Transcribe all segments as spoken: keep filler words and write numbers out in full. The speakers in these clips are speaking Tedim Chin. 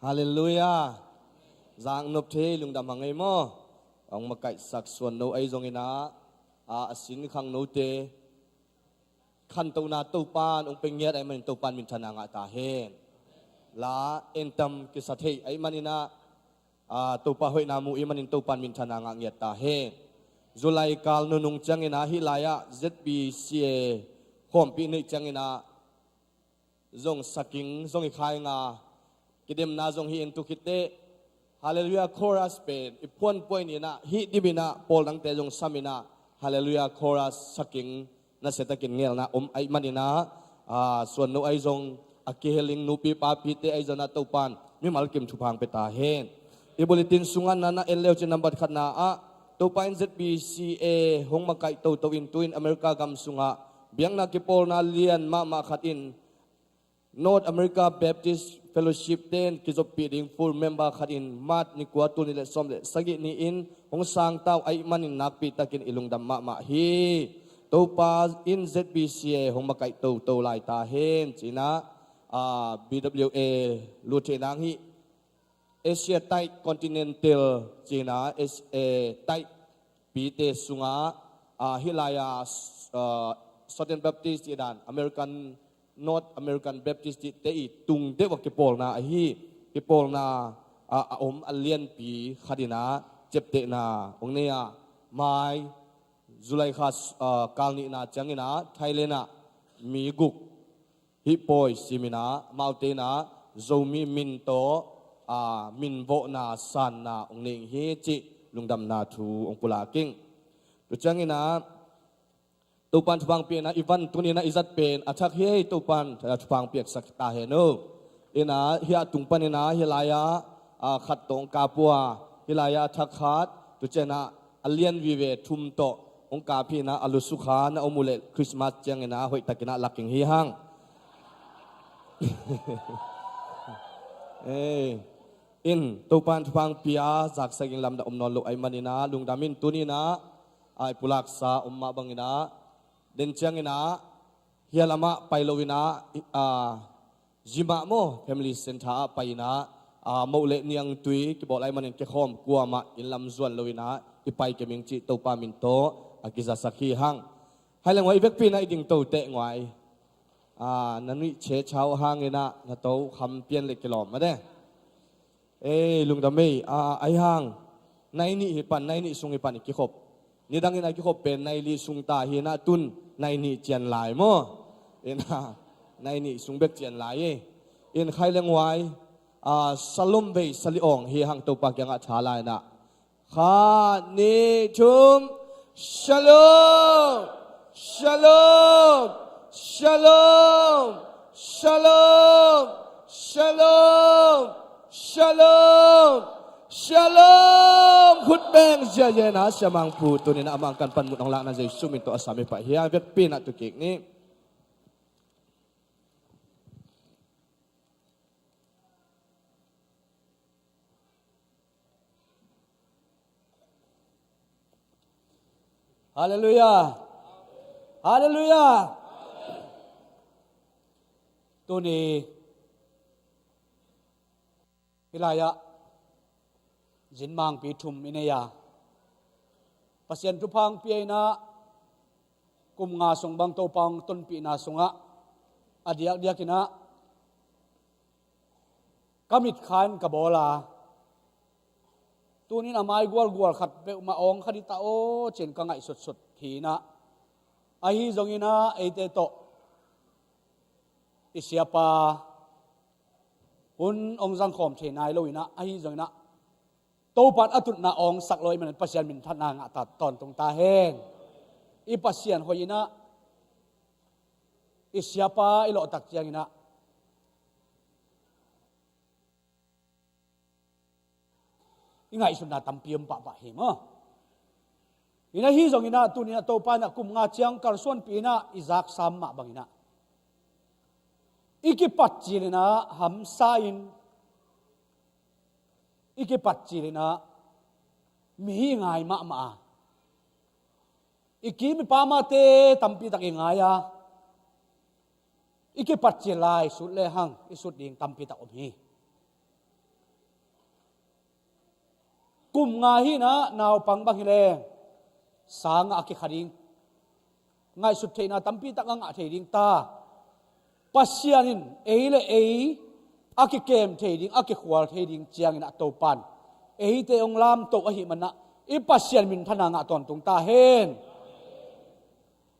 Halleluiah. Zaknop thei lungdam hang ei maw? Hong makaihsak suanno ahi zongin ah, a, a sin khangnote khantohna Topan hong pia ngiat ahih manin Topan minthanna ngah ta hen. La entam kisa thei ahih manin ah, a, Topa hoihna mu ahih manin Topan minthanna ngah ngiat ta hen. July kal nunung ciangin ah hih lai-ah Z B C A khawmpih neih ciangin ah zong saking zong i khai nga, kidemna zong hi in tu khit teh, Halleluiah chorus pen i phuanpuai ni in ah, hih dim in ah pawl dangte zong sam in ah, Halleluiah chorus saking nasiatakin ngelna om ahih manin ah, a, suanno ahi zong, a kiheling nupi papite ahi zong ah Topan mimal kim thupha hong pia ta hen. I bulletin sungah na na en le uh cin, nambat khatna ah, Topa in Z B C A hong makaih toto in tu-in America gam sungah biakna kipawlna lian mahmah khat in North America Baptist Fellowship ten kizoppih ding full member khat in March ni kua, tul nih le sawm le sagih ni-in hong sangta uh ahih manin nakpi takin i lungdam mahmah hi. Topa in Z B C A hong makaih toto lai ta hen ci-in ah, a, B W A lut theih nang hih Asia Tide Continental ci-in ah, Asia Tide pite sungah, a, hih lai-a, a, Southern Baptist cih dan, American, North American Baptist cihte i tung deuh a kipawlna ahi, kipawlna, a, a om a lianpi khat in ah ciaptehna hong nei a, mai July kha, a, kal nihna ciangin ah Thailand ah mi guk hih pawi sim in ah, amaute in ah Zomi min tawh, a, min vawhna sanna hong nei hi cih lungdamna thu hong pulak ing. Tu ciangin ah Topan thupha hong pia in ah, i van tuni in ah i zat pen a thak hi ei, Topan, a, thupha hong piaksak ta hen aw. In ah hih a tung panin ah hih lai-ah, a, khat tawh hong kap uh a, hih lai-ah a thak khat, tu ciangin ah a lian vive thum tawh hong kap hi in ah, a lusuk kha na om uh leh Christmas ciangin ah hoihtakin ah lak ing hi hang. Ei, in Topan thupha hong pia, zaksak ing, lamdang om nawn lo ahih manin ah lungdam in. Tuni in ah a i pulaksa om mah bangin ah, den ciangin ah hih lamah pai lo in ah, i, a, Zimah maw, Family Center ah pai in ah, a, moh le niangtui kibawl ahih manin kikhawm kuamah inn lam zuan lo in ah i pai kei ing cih Topa min tawh a kizasak hi hang. Hai le nguai, i vekpi in ah i ding to teh nguai. A, na nuih chehchah uh hangin ah na to kham pian le kilawm mah de. Ei, lungdam ei, a, ahi hang, nai nih hi pan, nai nih sung hi pan i kikhop. Nidangin a kikhop pen nai li sung ta hi in ah, tun nai nih cian lai maw? In ah, nai nih sung bek cian lai ei. In, khai le nguai, a, Salom vei sali awng hi hang, Topa kiangah tha la in ah. Khat, nih, thum. Shalom! Shalom! Shalom! Shalom! Shalom! Shalom! Khut beng ziahziah in ah Sia Mang Pu tuni in ah amah kan panmun hong lakna Jesu min tawh a sam i pai hi a, vekpi in ah tu kik ni. Halleluiah. Halleluiah. Tuni hih lai-ah zin mangpi thum i nei a, Pasian thupha hong pia in ah, kum nga sung bang Topa hong tonpihna sungah a diakdiak in ah ka mit kha in ka bawl a, tuni in a mai gualgual khat peuhmah awng kha ding ta aw ci-in ka ngaihsutsut hi in ah, ahi zongin ah eite tawh i siapa hun hong zangkhawm thei nai lo in ah, ahi zongin ah Topan a tutna awng sak lo ahih manin Pasian minthanna ngah ta, tawntung ta hen. I Pasian hoih in ah, i siapa i lawh tak ciangin ah i ngaihsutna tampi om pahpah hi maw? In ah, ahi zongin ah tuni in ah Topa in ah kum nga ciang kalsuanpih in ah i zaksam mah bangin ah, i kipat cil in ah hamsa in, i kipat cil in ah mi i ngai mahmah a, i kim i pamte tampi tak i ngai a, i kipat cil lai sut le hang i sut ding tampi tak om hi. Kum nga hi-in ah naupang bang hi leng sangah a kikha ding, ngaihsut theihna tampi tak a ngah thei ding ta. Pasian in ei le ei a kikem thei ding, a kikhual thei ding ciangin ah Topan eite hong lamto ahih manin ah i Pasian minthanna ngah tawntung ta hen.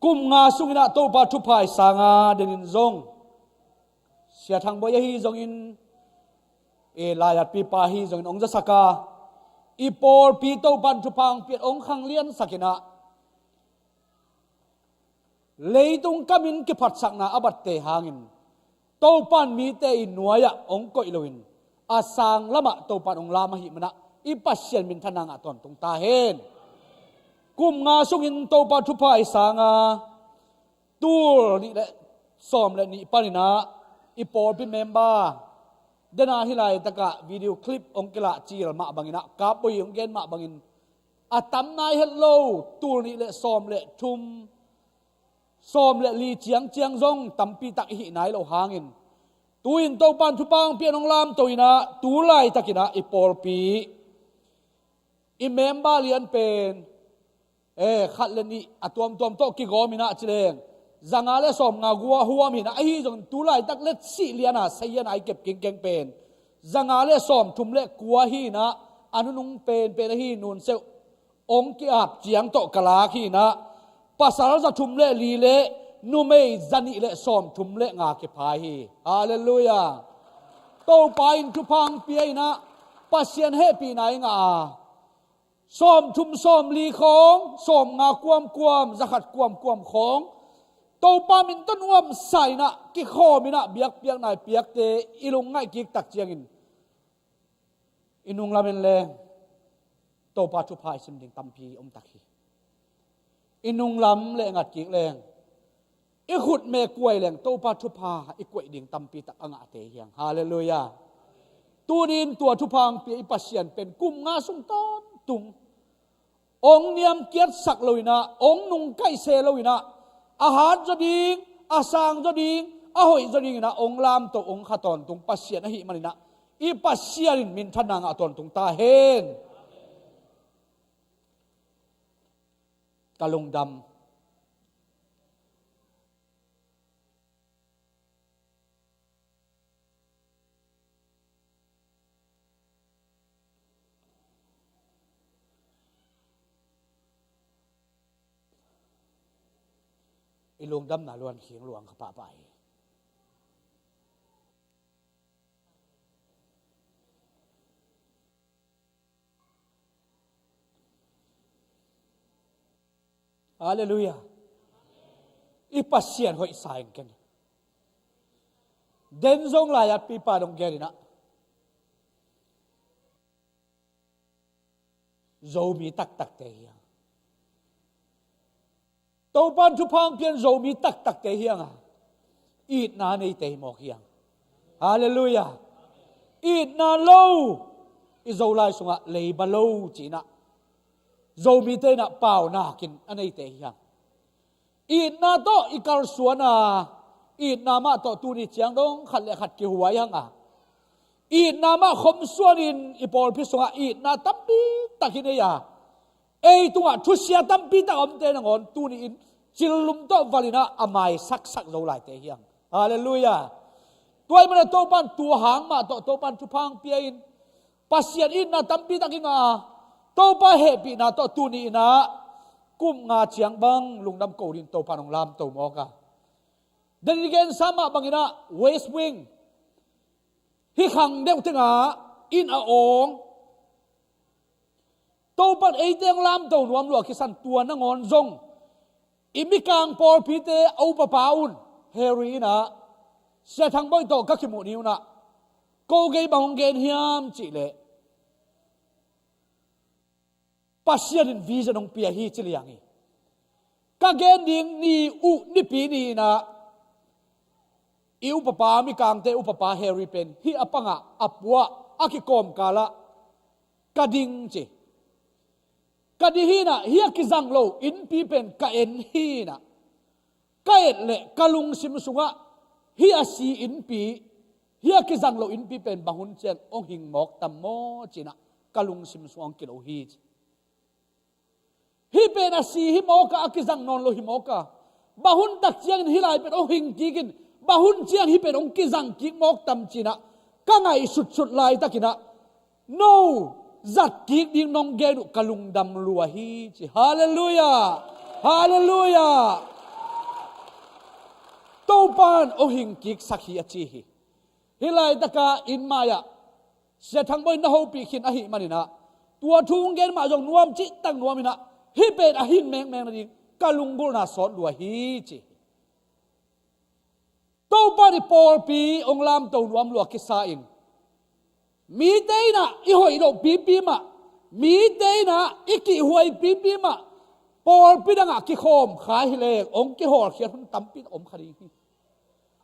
Kum nga sungin ah Topa thupha i sang a, denin zong Sia Thang Bawi ahi zongin, e, lai-atpipa ahi zongin hong zasak a, i pawlpi Topan thupha hong pia-in hong khangliansak in ah, leitung kamin kiphatsakna a batte hangin Topan mite i nuai-ah hong koih loin a sang lamah Topan hong lam ahih manin ah i Pasian minthanna ngah tawntung ta hen. Kum nga sungin Topa thupha i sang a, tul nih le sawm le nih panin ah i pawlpi member, den a hih laitakah video clip hong kilah cil mah bangin ah, Kap Bawi hong gen mah bangin, a tam nai het lo, tul nih le sawm le thum, sawm le li ciangciang zong tampi tak i hih nai loh hangin, tu-in Topan thupha hong pia-in hong lamto in ah, tu laitakin ah i pawlpi, i member lian pen, e, khat le nih a tuamtuam tawh kigawm in ah ci leng, za nga le sawm nga gua huam hi-in ah, ahi zongin tu laitak letsih lian a, sayan a i kep kingkeng pen za nga le sawm thum le kua hi-in ah, a nunung penpen ahi nunseuh hong ki-ap ciang tawh ka lak hi-in ah, pasal za thum le li le numei za nih le sawm thum le nga kiphai hi. Halleluiah. Topa in thupha hong pia in ah, Pasian hehpihna i ngah a, sawm thum sawm li khawng, sawm nga kuamkuam, za khat kuamkuam khawng, Topa min tawh nuamsa in ah, kikhawm in ah, biakpiakna i piakte i lungngaih kik tak ciangin, i nunglam en leng Topa thupha i sim ding tampi om tak hi. I nunglam le ngat kik leng, i khut me kuai leng Topa thupha i kuaih ding tampi tak a ngah tei hi hang. Halleluiah. Tuni-in tua thupha hong pia i Pasian pen kum nga sung tawntung hong niamkiatsak lo in ah, hong nungkaih se lo in ah, a hat zaw ding, a sang zaw ding, a hoih zaw ding in ah hong lamto, hong kha tawntung Pasian ahih manin ah, i Pasian in minthanna ngah tawntung ta hen. Ka lungdam. I lungdamna luan khing luang kha pahpah hi. Halleluiah. I Pasian hoihsa in ken. Den zong lai-atpipa dong gen in ah, Zomi taktakte hi hang. Topan thupha hong pian Zomi taktakte hi hang a, itna neite hi mawk hi hang. Halleluiah. Itna lo, i Zolai sungah leiba lo ci-in ah, Zomite in ah paunakin a neite hi hang. Itna tawh i kalsuan a, itna mah tawh tuni ciang dong khat le khat kihuai hang a, itna mah khom suanin i pawlpi sungah itna tampi tak i nei a, ei tungah thusia tampi tak a omte nangawn tuni-in cillum tawh val in ah a maisaksak Zolaite hi hang. Halleluiah. Tua ahih manin Topan tua hang mah tawh Topan thupha hong pia in, Pasian itna tampi tak i ngah a, Topa hehpihna tawh tuni-in ah kum nga ciang bang lungdam ko dingin Topan hong lamto mawk a. David gensa mah bangin ah West Wing hih khang deuh tengah inn a awng, Topan eite hong lamto nuam lua kisan tua nangawn zong i Mikang pawlpite a upapa un Harry in ah, Sia Thang Bawi tawh ka kimuh ni un ah, ko gei bang hong gen hiam cih leh, Pasian in vision hong pia hi ci liang hi. Ka gen ding ni uh Nipi ni-in ah i upapa, Mikangte upapa Harry pen hih a pangah a puah a kikawmkalah ka ding ci. Ka ding hi-in ah hih a kizang lo innpi pen ka en hi-in ah, ka et leh ka lungsim sungah hih a si innpi, hih a kizang lo innpi pen bang hun ciang hong hing mawk tam maw ci-in ah ka lungsim sungah hong kilo hi, ci. Hih pen a si hi mawk a, a kizang nawn lo hi mawk a, bang hun tak ciangin hih lai pen hong hing kik in, bang hun ciang hih pen hong kizang kik mawk tam, ci-in ah ka ngaihsutsut laitakin ah, no zat kik ding nong gen uh ka lungdam lua hi, ci. Halleluiah. Halleluiah. Topa'n hong hing kiksak hi, a ci hi. Hih laitaka inn mai-ah Sia Thang Bawi in na hopih khin ahih manin ah, tua thu hong gen mah zong nuam cihtak nuam in ah, hih pen a hing mengmeng nading ka lunggulhna sawt lua hi, ci. Topa nih pawlpi hong lamto nuam lua kisa in, mite in ah i hoih loh pipi mah, mite in ah i kihhuai pipi mah, pawlpi dangah kikhawm kha hi leng hong kihawlkhiat hun tampi om kha ding hi.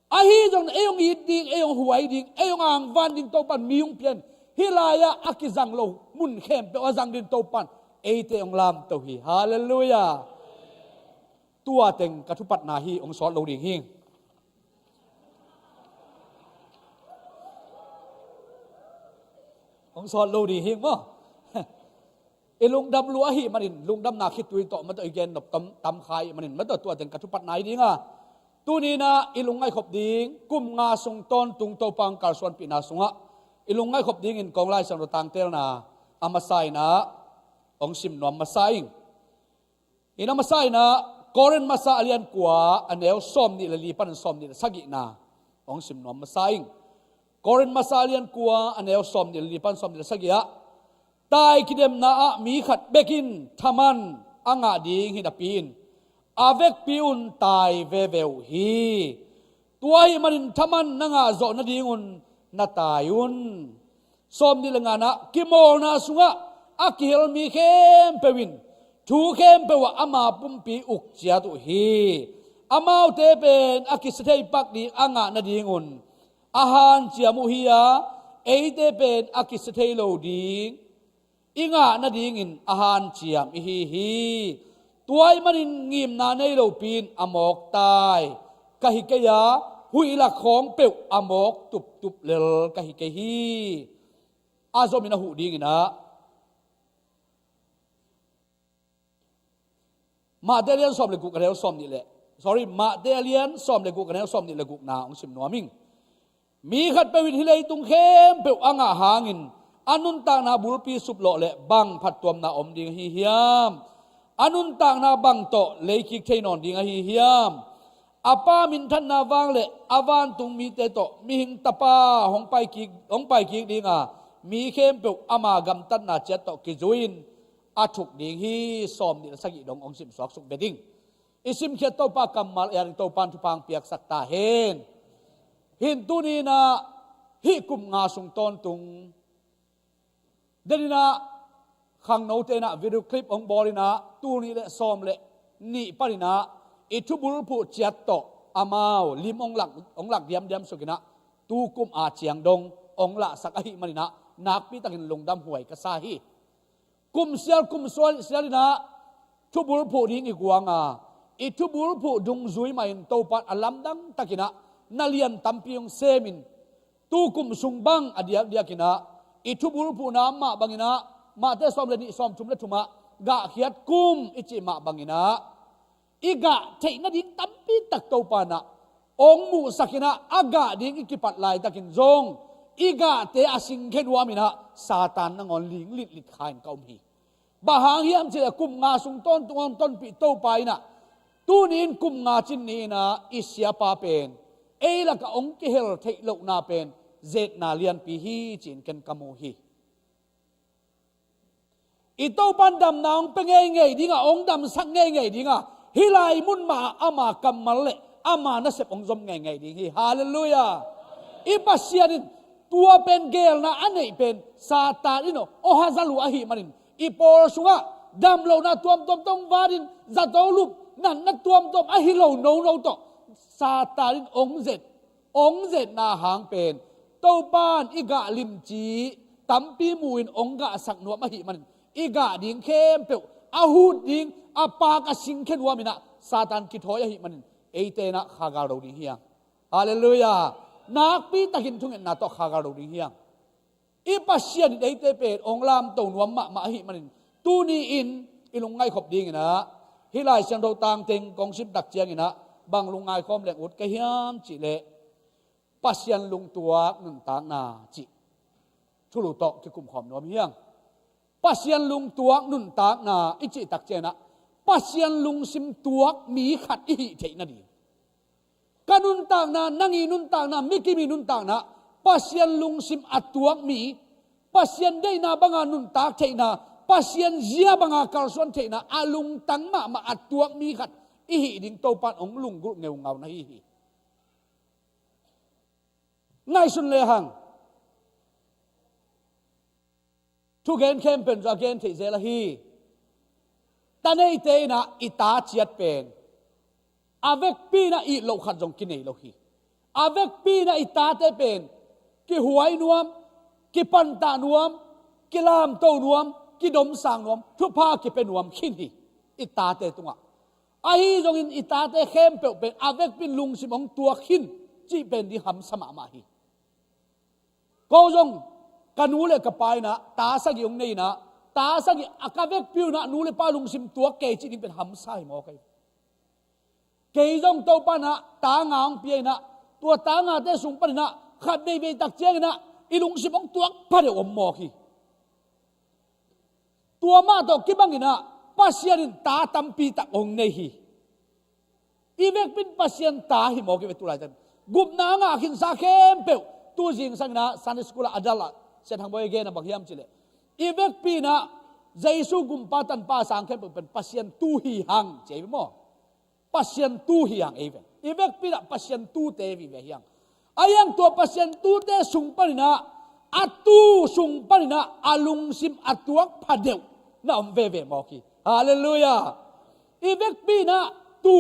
Ahi zongin ei hong it ding, ei hong huai ding, ei hong angvan ding Topa'n mi hong pia in, hih lai-ah a kizang lo mun khempeuh a zang ding Topa'n eite hong lamto hi. Halleluiah. Tua teng ka thupatna hi, hong sawt lo ding hi. Hong sawt lo ding hi maw? I lungdam lua ahih manin, lungdamna khitui tawh mah tawh i gen nop tam, tam kha ahih manin, mah tawh tua teng ka thupatna hi ding a. Tuni-in ah i lungngaihkhop ding, kum nga sung tawntung Topa hong kalsuanpihna sungah i lungngaihkhop dingin kong Lai Siangtho tangtelna a masa in ah hong sim nuam masa ing. Ina masa in ah, Korin masa a lian kua, a neu sawmnih le li panin sawmnih le sagihna hong sim nuam masa ing. Korin masa a lian kua, a neu sawmnih le li panin sawmnih le sagih ah, tai kidemna ah mi khat bek in thaman a ngah ding hi napi-in, a vekpi un tai veve uh hi. Tua ahih manin thaman na ngah zawh nadingun na tai un. Sawmnih le ngana, kimawlna sungah a kihel mi khempeuh in thu khempeuh ah ama pumpi uk ciat uh hi. Amaute pen a kisia thei pak ding a ngah nadingun a hanciam uh hi-a, eite pen a kisia thei lo ding i ngah nadingin a hanciam ihi hi. Tua ahih manin ngimna nei lopi-in a mawk tai ka hi kei a, huih lak khawng peuh a mawk tuptup lel ka hi kei hi. A zomin a huh dingin ah, Mate a lian sawm le guk a neu sawmnih le, sorry, Mate a lian sawm le guk a neu sawmnih le gukna hong sim nuam ing. Mi khatpeuh in hih leitung khempeuh a ngah hangin a nuntakna bulpi suplawh leh bang phattuamna om ding ahi hiam? A nuntakna bang tawh leikik thei nawn ding ahi hiam? A Pa minthanna vang le a vantung mite tawh mihing Tapa hong paikik, hong paikik ding a, mi khempeuh ama gamtatna ciat tawh kizui-in a thuk ding hi. Sawmnih le sagih dong hong simsuak suk ve ding. I simkhiat Topa kammal, ei a ding Topa'n thupha hong piaksak ta hen. Hih tuni-in ah, hih kum nga sung tawntung, den-in ah, khangnote in ah video clip hong bawl-in ah, tul nih le sawm le nih panin ah i thubulphuh ciat tawh amau lim hong lak, hong lak diamdiam suk-in ah, tu kum a ciang dong hong lahsak ahih manin ah, nakpi takin lungdam huai ka sa hi. Kum sial, kum sual, sial-in ah thubulphuh ding i guang a, i thubulphuh dungzui mah in Topa'n a lamdang takin ah na lian tampi hong sem in, tu kum sung bang a diakdiakin ah i thubulphuhna mah bangin ah, Mate sawm le nih, sawm thum le thum ah gahkhiat kum i cih mah bangin ah, i gah theih nading tampi tak Topa'n ah hong muhsak-in ah, a gah ding i kipat laitakin zong i gahte a singkhe nuam-in ah, Satan nangawn ling litlit kha-in ka um hi. Bang hang hiam cih leh kum nga sung tawntung hong tonpih Topa in ah, tuni-in kum nga cin ni-in ah i siapa pen ei lakah hong kihel theih lohna pen zetna lianpi hi, ci-in ken ka mu hi. I Topa'n damna hong pia ngeingei ding a, hong damsak ngeingei ding a, hih lai mun mah ah ama kammal le ama nasep hong zom ngeingei ding hi. Halleluiah. I Pasian in tua pen geelna a neih pen Satan in aw, aw haza lua ahih manin, i pawl sungah damlohna tuamtuam tawh hong van in, zato lup, natna tuamtuam ahi lo nono tawh Satan in hong zet, hong zetna hang pen Topa'n i gah limci tampi mu-in hong gahsak nuam ahih manin, i gah ding khempeuh a hut ding, a pak, a singkhe nuam-in ah Satan kithawi ahih manin, eite in ah khagal lo ding hi hang. Halleluiah. Nakpi takin thungetna tawh khagal lo ding hi hang. I Pasian in eite pen hong lamto nuam mahmah ahih manin, tuni-in i lungngaih khop dinginah hih Lai Siangtho tangteng kong simtak cianginah bang lungngai khawm leng ut ka hiam cihleh, Pasian lungtuak nuntakna cih thulu tawh kikum khawm nuam hiang. Pasian lungtuak nuntakna i cihtak cianah Pasian lungsim tuak mi khat i hih theih nading. Ka nuntakna, nang i nuntakna, mi kim i nuntakna, Pasian lungsim a tuak mi, Pasian deihna banga nuntak theihna, Pasian zia banga kalsuan theihna a lungtang mahmah a tuak mi khat i hih ding Topan hong lunggulh ngeungau na hi hi. Ngaihsun lehang, thugen khempeuh in zong a gen theih zel ahi. Ta neite inah i ta ciat pen a vekpi inah it loh khat zong kinei lo hi. A vekpi inah i tate pen kihuai nuam, kipantah nuam, kilamto nuam, kidomsang nuam, thupha kipia nuam khin hi i tate tungah. Ahi zongin i tate khempeuh pen a vekpi in lungsim hong tuak khin cih pen ding hamsa mahmah hi. Ko zong ka nu le ka pa inah ta sagih hong nei inah, ta sagih a ka vekpi unah nu le pa lungsim tuak kei cih ding pen hamsa hi mawk ahi. Kei zong Topa inah ta nga hong pia inah, tua ta ngate sung paninah khat veivei tak cianginah i lungsim hong tuak phadeuh om mawk hi. Tua mah tawh kibanginah Pasian in ta tampi tak hong nei hi. I vekpi in Pasian ta hi mawk hi ve tu laitak. Gupna a ngah khinsa khempeuh tu zingsang inah Sunday school ah a dal ah Sia Thang Bawi a gen a bang hiam cihleh, i vekpi inah Jesu gumpa tanpa a sang khempeuh pen Pasian tu hi hang ci hi ve maw? Pasian tu hi hang ei ve. I vekpi inah Pasian tute vive hi hang. A hiang tua Pasian tute sung paninah a tu sung paninah a lungsim a tuak phadeuh na om veve mawk hi. Halleluiah. I vekpi inah tu,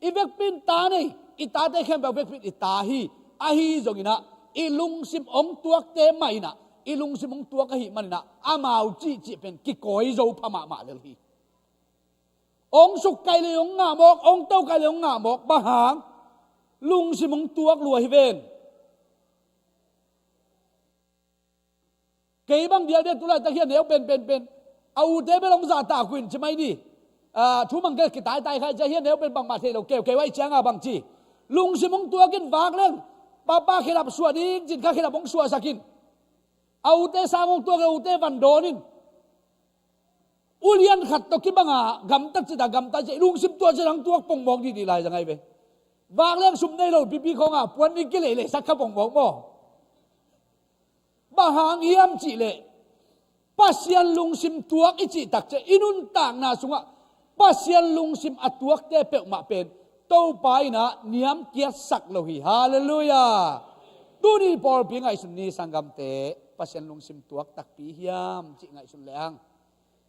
i vekpi in ta nei, i tate khempeuh vekpi in i ta hi. Ahi zonginah i lungsim hong tuakte mah inah i lungsim hong tuak ahih maninah amau cihcih pen kikawi zo pha mahmah lel hi. Hong suk kaih le hong ngah mawk, hong to kaih le hong ngah mawk, bang hang? Lungsim hong tuak lua hi ven. Kei bang dialdial tu laitak hi a neu pen pen pen a ute bel hong zahtak uh in ci mai ni. Ah, thu mang kei kitaitai khai cia hi a neu pen bangmah thei lo, keukeu ahi cianga bang ci? Lungsim hong tuak in, vak leng papa khilap suah ding cin kha khilap hong suahsak in. A ute sang hong tuak in, a ute van dawn in. Ulian khat tawh kibanga gamtat cita gamtat cita i lungsim tuak cita hong tuak pongmawk dihdih lai za ngai ve. Vak leng sum nei lo pipi khawnga puan ding kileilei sak kha pongmawk maw? Bang hang hiam cihleh, Pasian lungsim tuak i cihtak ciah i nuntakna sungah Pasian lungsim a tuakte peuhmah pen Topa inah niamkiatsak lo hi. Halleluiah. Tuni pawlpi ngaihsun ni sanggamte, Pasian lungsim tuak takpi hiam cih ngaihsun lehang,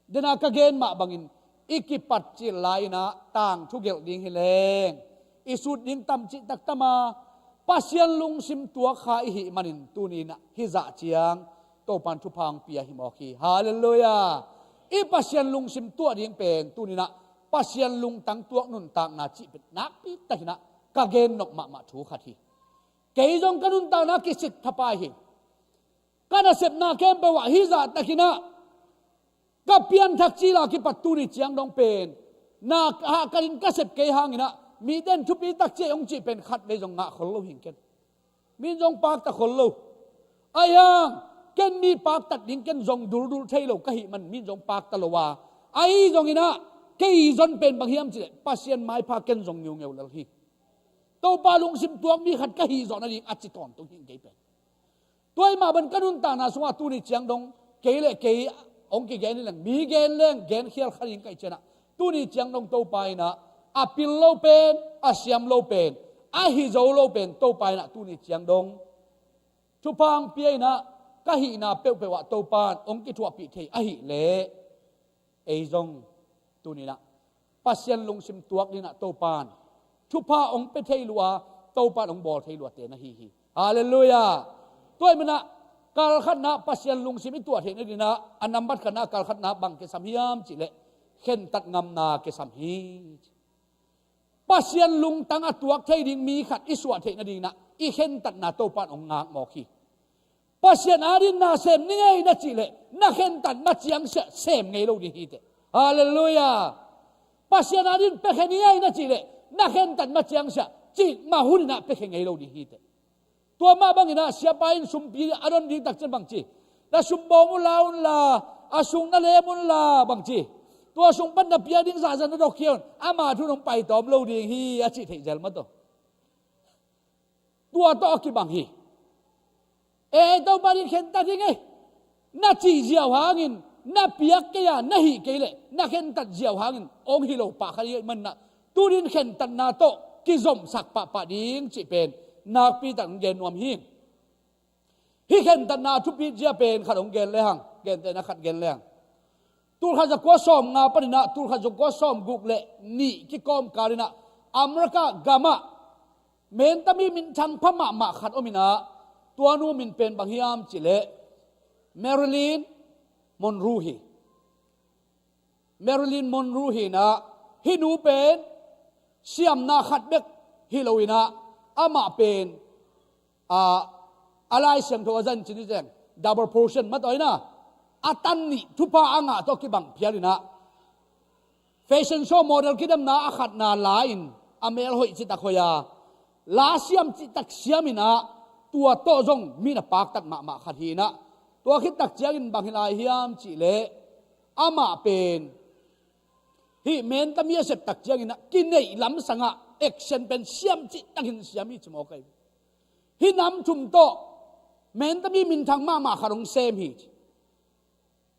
dena ka gen mah bangin i kipat cil lai-inah tangthu gelh ding hileng i sut ding tam cihtak tama Pasian lungsim tuak kha i hih manin tuni inah hih zah ciang Topan thupha hong pia hi mawk hi. Halleluiah. I Pasian lungsim tuah ding pen tuni inah Pasian lungtang tuak nuntakna cih pen nakpi takinah ka gen nop mahmah thu khat hi. Kei zong ka nuntakna kisik thapai hi. Ka nasepna khempeuh ah hih zah takinah ka pianthak cila kipat tuni ciang dong pen na hahkatin ka sep kei hanginah mite in thupi tak ciah hong cih pen khatvei zong ngah khol lo hing ken. Min zong pakta khol lo. Ahi hang ken mi paktat ding ken zong duldul thei lo ka hih man min zong pakta lo a, ahi zonginah kei zon pen bang hiam cihleh Pasian maipha ken zong ngeungeu lel hi. Topa lungsim tuak mi khat ka hih zawh nading a ci tawntung hing kei pen. Tua i mah ban ka nuntakna sungah tuni ciang dong kei le kei hong kigen hi leng, mi gen leng genkhial kha ding ka hih cianah tuni ciang dong Topa inah a pil lo pen, a siam lo pen, a hi zo lo pen Topa inah tuni ciang dong thupha hong pia inah ka hihna peuhpeuh ah Topa in hong kithuahpih thei ahih leh ei zong tuni inah Pasian lungsim tuak dinah Topan thupha hong pia thei lua, Topan hong bawl thei luate na hi hi. Halleluiah. Tua ahih manah kalkhatna Pasian lungsim i tuah theih nadinah a nambat khatna kalkhatna bang kisam hiam cihleh khentat ngamna kisam hi. Pasian lungtang a tuak thei ding mi khat i suah theih nadinah i khentatna Topan hong ngak mawk hi. Pasian adin na sem ni ngei na cih leh na khentat ma ciang sia sem ngei lo ding hi teh. Halleluiah. Pasian adin piakhia ni ngei na cih leh na khentat ma ciang sia cih mah hun inah piakhia ngei lo ding hi teh. Tua mah bangin ah siapa in sumpi a don ding takciang bang ci? Na sum bawm unla unla, a sung na lem unla bang ci? Tua sung pan na piak ding zahzah na dok khia un, ama thu nong paitawm lo ding hi a cih theih zel mah tawh. Tua tawh a kibang hi. Ei, Topa ding khentat hi ngei na cih ziau hangin, na piak kei a na hih kei leh na khentat ziau hangin ong hi lo pah kha ding hi manah, tu ding khentatna tawh kizomsak pahpah ding cih pen nakpi tak gen nuam hi. Hih khentatna a thupi zia pen khat ong gen lehang, gentehna khat gen lehang, tulkhat zakua sawm nga paninah tulkhat zakua sawm guk le nih kikawmkal inah America gamah mentami minthang pha mahmah khat om inah, tua nu min pen bang hiam cih leh Marilyn Monroe hi. Marilyn Monroe hi inah, hih nu pen siamna khat bek hi lo inah, amah pen a, a Lai Siangtho a zan cin i zeng double portion mah tawh inah, a tan nih thupha a ngah tawh kibang phial inah, fashion show model kidemna a khatna la-in a mel hoih citak hoih a, la siam citak siam inah, tua tawh zong mi na paktat mahmah khat hi inah, tua khit tak ciangin bang hi lai hiam cih leh amah pen hih mentami a sep tak ciangin ah kineih lamsangah action pen siam cihtakin siam hi ci mawk ahi. Hih nam thum tawh mentami minthang mahmah khat hong sem hi ci.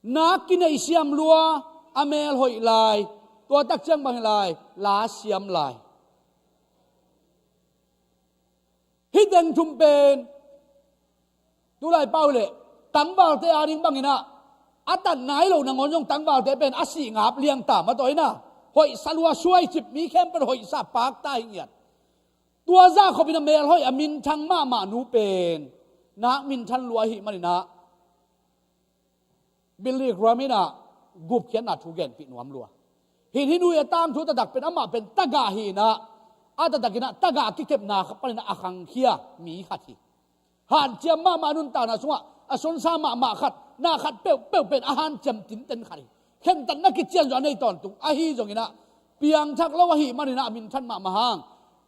Nak kineih siam lua, a mel hoih lai, tua tak ciang bang hi lai, la siam lai. Hih teng thum pen tulai pau leh tangvalte ading bangin ah, a tat nai lo nangawn zong tangvalte pen a sih ngap liang ta mah tawh inah, hoihsa lua suai cip mi khempeuh hoihsa pakta hi ngiat. Tua zah khopin a mel hoih a minthang mahmah nu pen nak minthan lua ahih maninah Billy Graham inah gupkhiatna thu genpih nuam lua. Hih hih nu a tangthu taktak pen amah pen tagah hi inah, a taktak inah tagah kikepna khat paninah a khangkhia mi khat hi. Hanciam mahmah nuntakna sungah a sunsa mahmah khat, na khat peuhpeuh pen a hanciam tinten khat hi. Khentatna kician zong a nei tawntung ahi zongin ah, piangthak lo ahih maninah a minthan mahmah hang.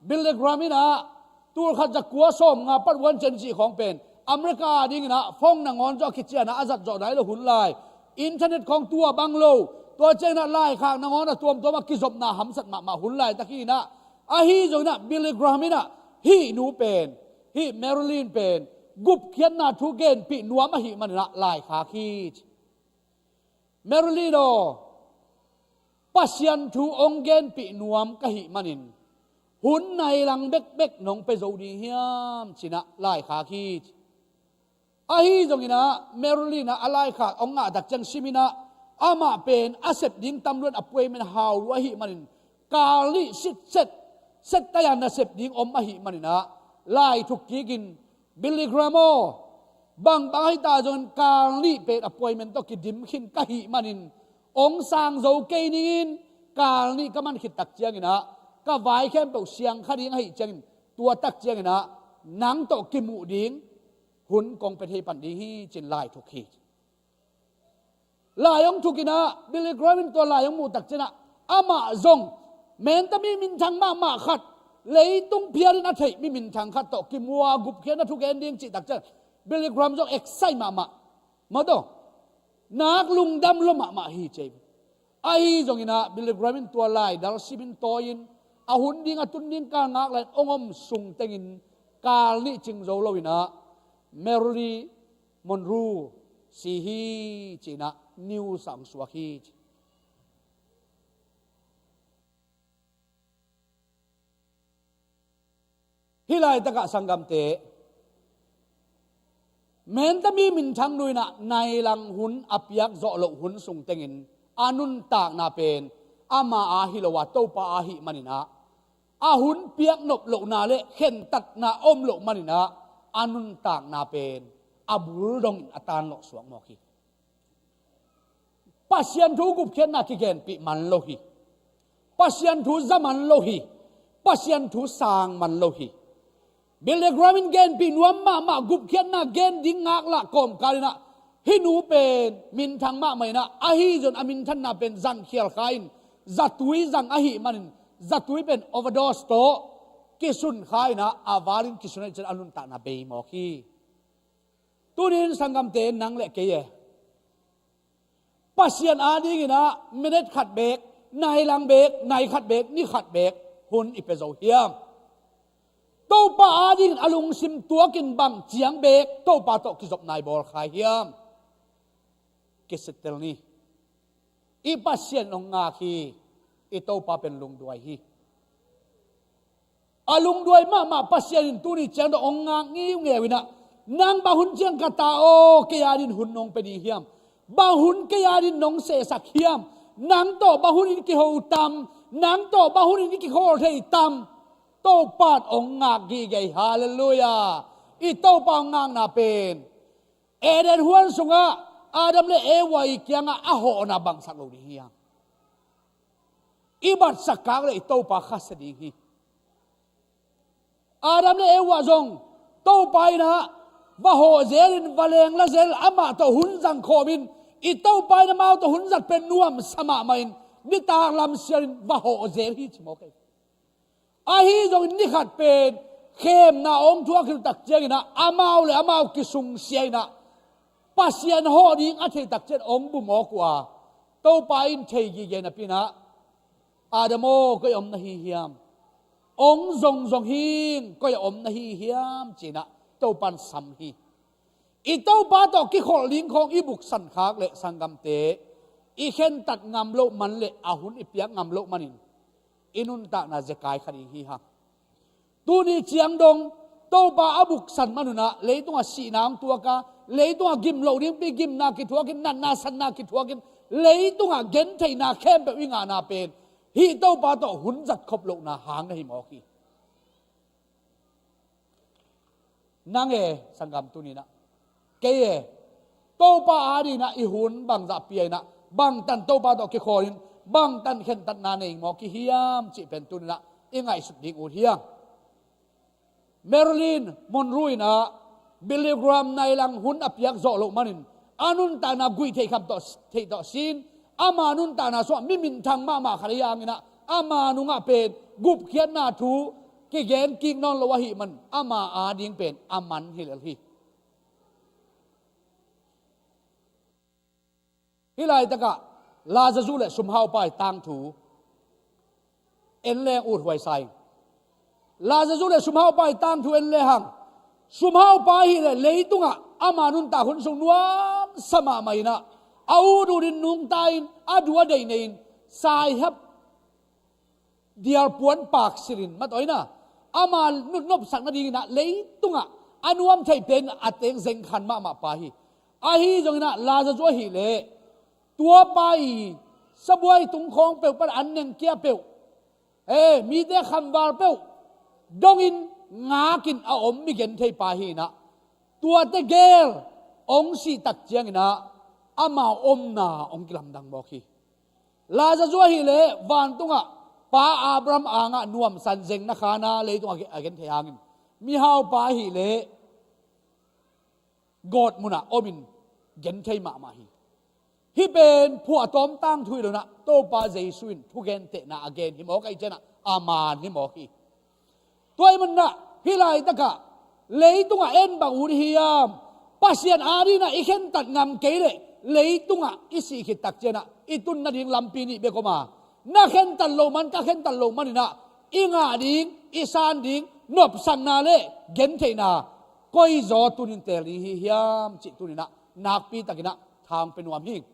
Billy Graham inah tulkhat zakua sawm nga pat vuan ciang cih khawng pen America dingin ah phone nangawn zong a kician ah a zat zawh nai lo hun lai, internet khawng tua bang lo, tua ciangin ah laikhak nangawn a tuamtuam a kizopna hamsat mahmah hun laitak hi inah, ahi zongin ah Billy Graham inah hih nu pen, hih Marilyn pen gupkhiatna thu genpih nuam ahih maninah laikhak hi ci. Marilyn aw, Pasian thu hong genpih nuam ka hih manin hun nai lang bekbek nong pia zo ding hiam ci inah laikhak hi ci. Ahi zongin ah Marilyn ah a laikhak hong ngah tak ciang sim inah, amah pen a sep ding tamluan a puai men hau lua ahih manin, kal nih sitset, set tayan nasep ding om ahih maninah, lai thuk kikin, Billy Graham aw, bangbang ahi ta zongin kal nih pen appointment tawh kidim khin ka hih manin, ong sang zo kei ningin, kal nih ka man khit tak ciangin ah ka vai khempeuh siang kha ding ahih ciangin, tua tak ciangin ah nang tawh kimuh ding hun kong pia thei pan ding hi ci-in lai thuk hi. Lai hong thuk inah, Billy Graham in tua lai hong muh tak ciangin ah, amah zong mentami minthang mahmah khat, leitung phialin a theih mi minthang khat tawh kimu a gupkhiatna thu gen ding cih tak ciangin, Billy Graham zong excite mahmah. Mawtaw, nak lungdam lua mahmah hi ci. Ahi zongin ah Billy Graham in tua lai dal simin tawi-in, a hun ding a tun ding kal ngak lai-in hong om sung tengin kal nih cing zo lo inah, Marilyn Monroe si hi ci inah news ah hong suak hi ci. Hih laitakah sanggamte, mentami minthang nu inah nai lang hun a piak zawh loh hun sung tengin a nuntakna pen ama a hi lo a, Topa a hih maninah, a hun piak nop lohna le khentatna om loh maninah, a nuntakna pen a bul dongin a tanlawh suak mawk hi. Pasian thu gupkhiatna kigenpih man lo hi. Pasian thu za man lo hi. Pasian thu sang man lo hi. Billy Graham in genpih nuam mahmah gupkhiatna gen ding ngaklah kawmkal inah, hih nu pen minthang mahmah inah, ahi zong a minthanna pen zangkhial kha in, zatui zang ahih manin, zatui pen overdose tawh kisun kha inah, a valin kisun ahih ciang a nuntakna bei mawk hi. Tunin sanggamte, nang le kei e, Pasian adingin ah minute khat beek, nai lang beek, nai khat beek, ni khat beek hun i pia zo hiam? Topa adingin a lungsim tuakin bang ciang beek Topa tawh kizopna i bawl kha hiam? Kisittel ni. I Pasian in hong ngak hi. I Topa pen lungduai hi. A lungduai mahmah Pasian in tuni ciang dong hong ngak ngiungeu inah, nang bang hun ciang ka ta aw, kei adingin hun nong pia ding hiam? Bang hun kei adingin nong sehsak hiam? Nang tawh bang hunin i kiho tam? Nang tawh bang hunin i kikhawl thei tam? Topa in hong ngak gige hi. Halleluiah. I Topa hong ngakna pen Eden huan sungah Adam le Eva i kiangah a hawhna bangsak lo ding hiam? I batsak kak le i Topa khasia ding hi. Adam le Eva zong Topa inah va hawh zelin va lengla zel, amah tawh hun zang khawmin, i Topa in amau tawh hun zat pen nuamsa mahmah in, nitak lam sialin va hawh zel hi ci mawk ei. Ahi zongin ni khat pen khemna hong thuak khit uh tak ciangin ah, amau le amau kisungsia inah, Pasian hawh ding a thei tak ciang hong bumawk uh a, Topa in thei gige napi inah, Adam aw, koi a om na hi hiam? Hong zongzong hing, koi a om na hi hiam? Ci inah Topa in sam hi. I Topa tawh kikholh ding khawng i buksan khak le sanggamte, i khentat ngam loh man le a hun i piak ngam loh manin i nuntakna zekai kha ding hi hang. Tuni ciang dong Topa a buksan man un ah, leitungah sihna hong tuak a, leitungah gim loh dingpi gimna kithuakin, natna satna kithuakin, leitungah gentheihna khempeuh i ngahna pen hih Topa tawh hun zat khop lohna hang na hi mawk hi. Nang e, sanggam, tuni inah, kei e, Topa adingin ah i hun bangzah pia inah, bangtan Topa tawh kikhawlin, bangtan khentatna nei mawk i hiam cih pen tuni inah i ngaihsut ding ut hiam? Marilyn Monroe inah Billy Graham nai lang hun a piak zawh loh manin, a nuntakna guih theih kham tawh, theih tawh sin, ama nuntakna sungah mi minthang mahmah khat ahi hangin ah, ama nungah pen gupkhiatna thu kigen kik nawn lo ahih man, ama ading pen a man hi lel hi. Hih laitakah Lazarus le sumhaupa i tangthu en leng ut huaisa ing. Lazarus le sumhaupa i tangthu en lehang, sumhaupa ahih leh leitungah ama nuntak hun sung nuamsa mahmah inah, a ut utin nungta in, a du a deih nei in, saihap dialpuan pak silhin matawh inah, ama nopsak nadingin ah leitungah a nuam theih pen a teng zengkhan mahmah pa hi. Ahi zongin ah Lazarus ahih leh, tua pa i sabuai tung khawng peuh pan an nengkia peuh, e, mite khamval peuh dongin ngakin a om mi genthei pa hi inah, tuate gel hong sih tak ciangin ah amau omna hong kilamdang mawk hi. Lazarus ahih leh vantungah Pa Abraham angah nuamsa in zengna khan a, leitungah a genthei hangin, mihaupa ahih leh gawtmunah omin genthei mahmah hi. Hih pen phuahtawm tangthu hi lo inah, Topa Jesu in thugentehna a gen hi mawk ahih ciangin ah, a man hi mawk hi. Tua ahih manin ah, hih laitakah leitungah en bang ut hiam? Pasian adingin ah i khentat ngam kei leh, leitungah i sih khit tak ciangin ah i tun nading lampi nih bek om a, na khentat loh man, ka khentat loh man inah, i ngah ding, i san ding nopsakna le gentheihna koi zaw tunin teel ding hi hiam cih tuni inah nakpi takin ah tha hong pia nuam hing.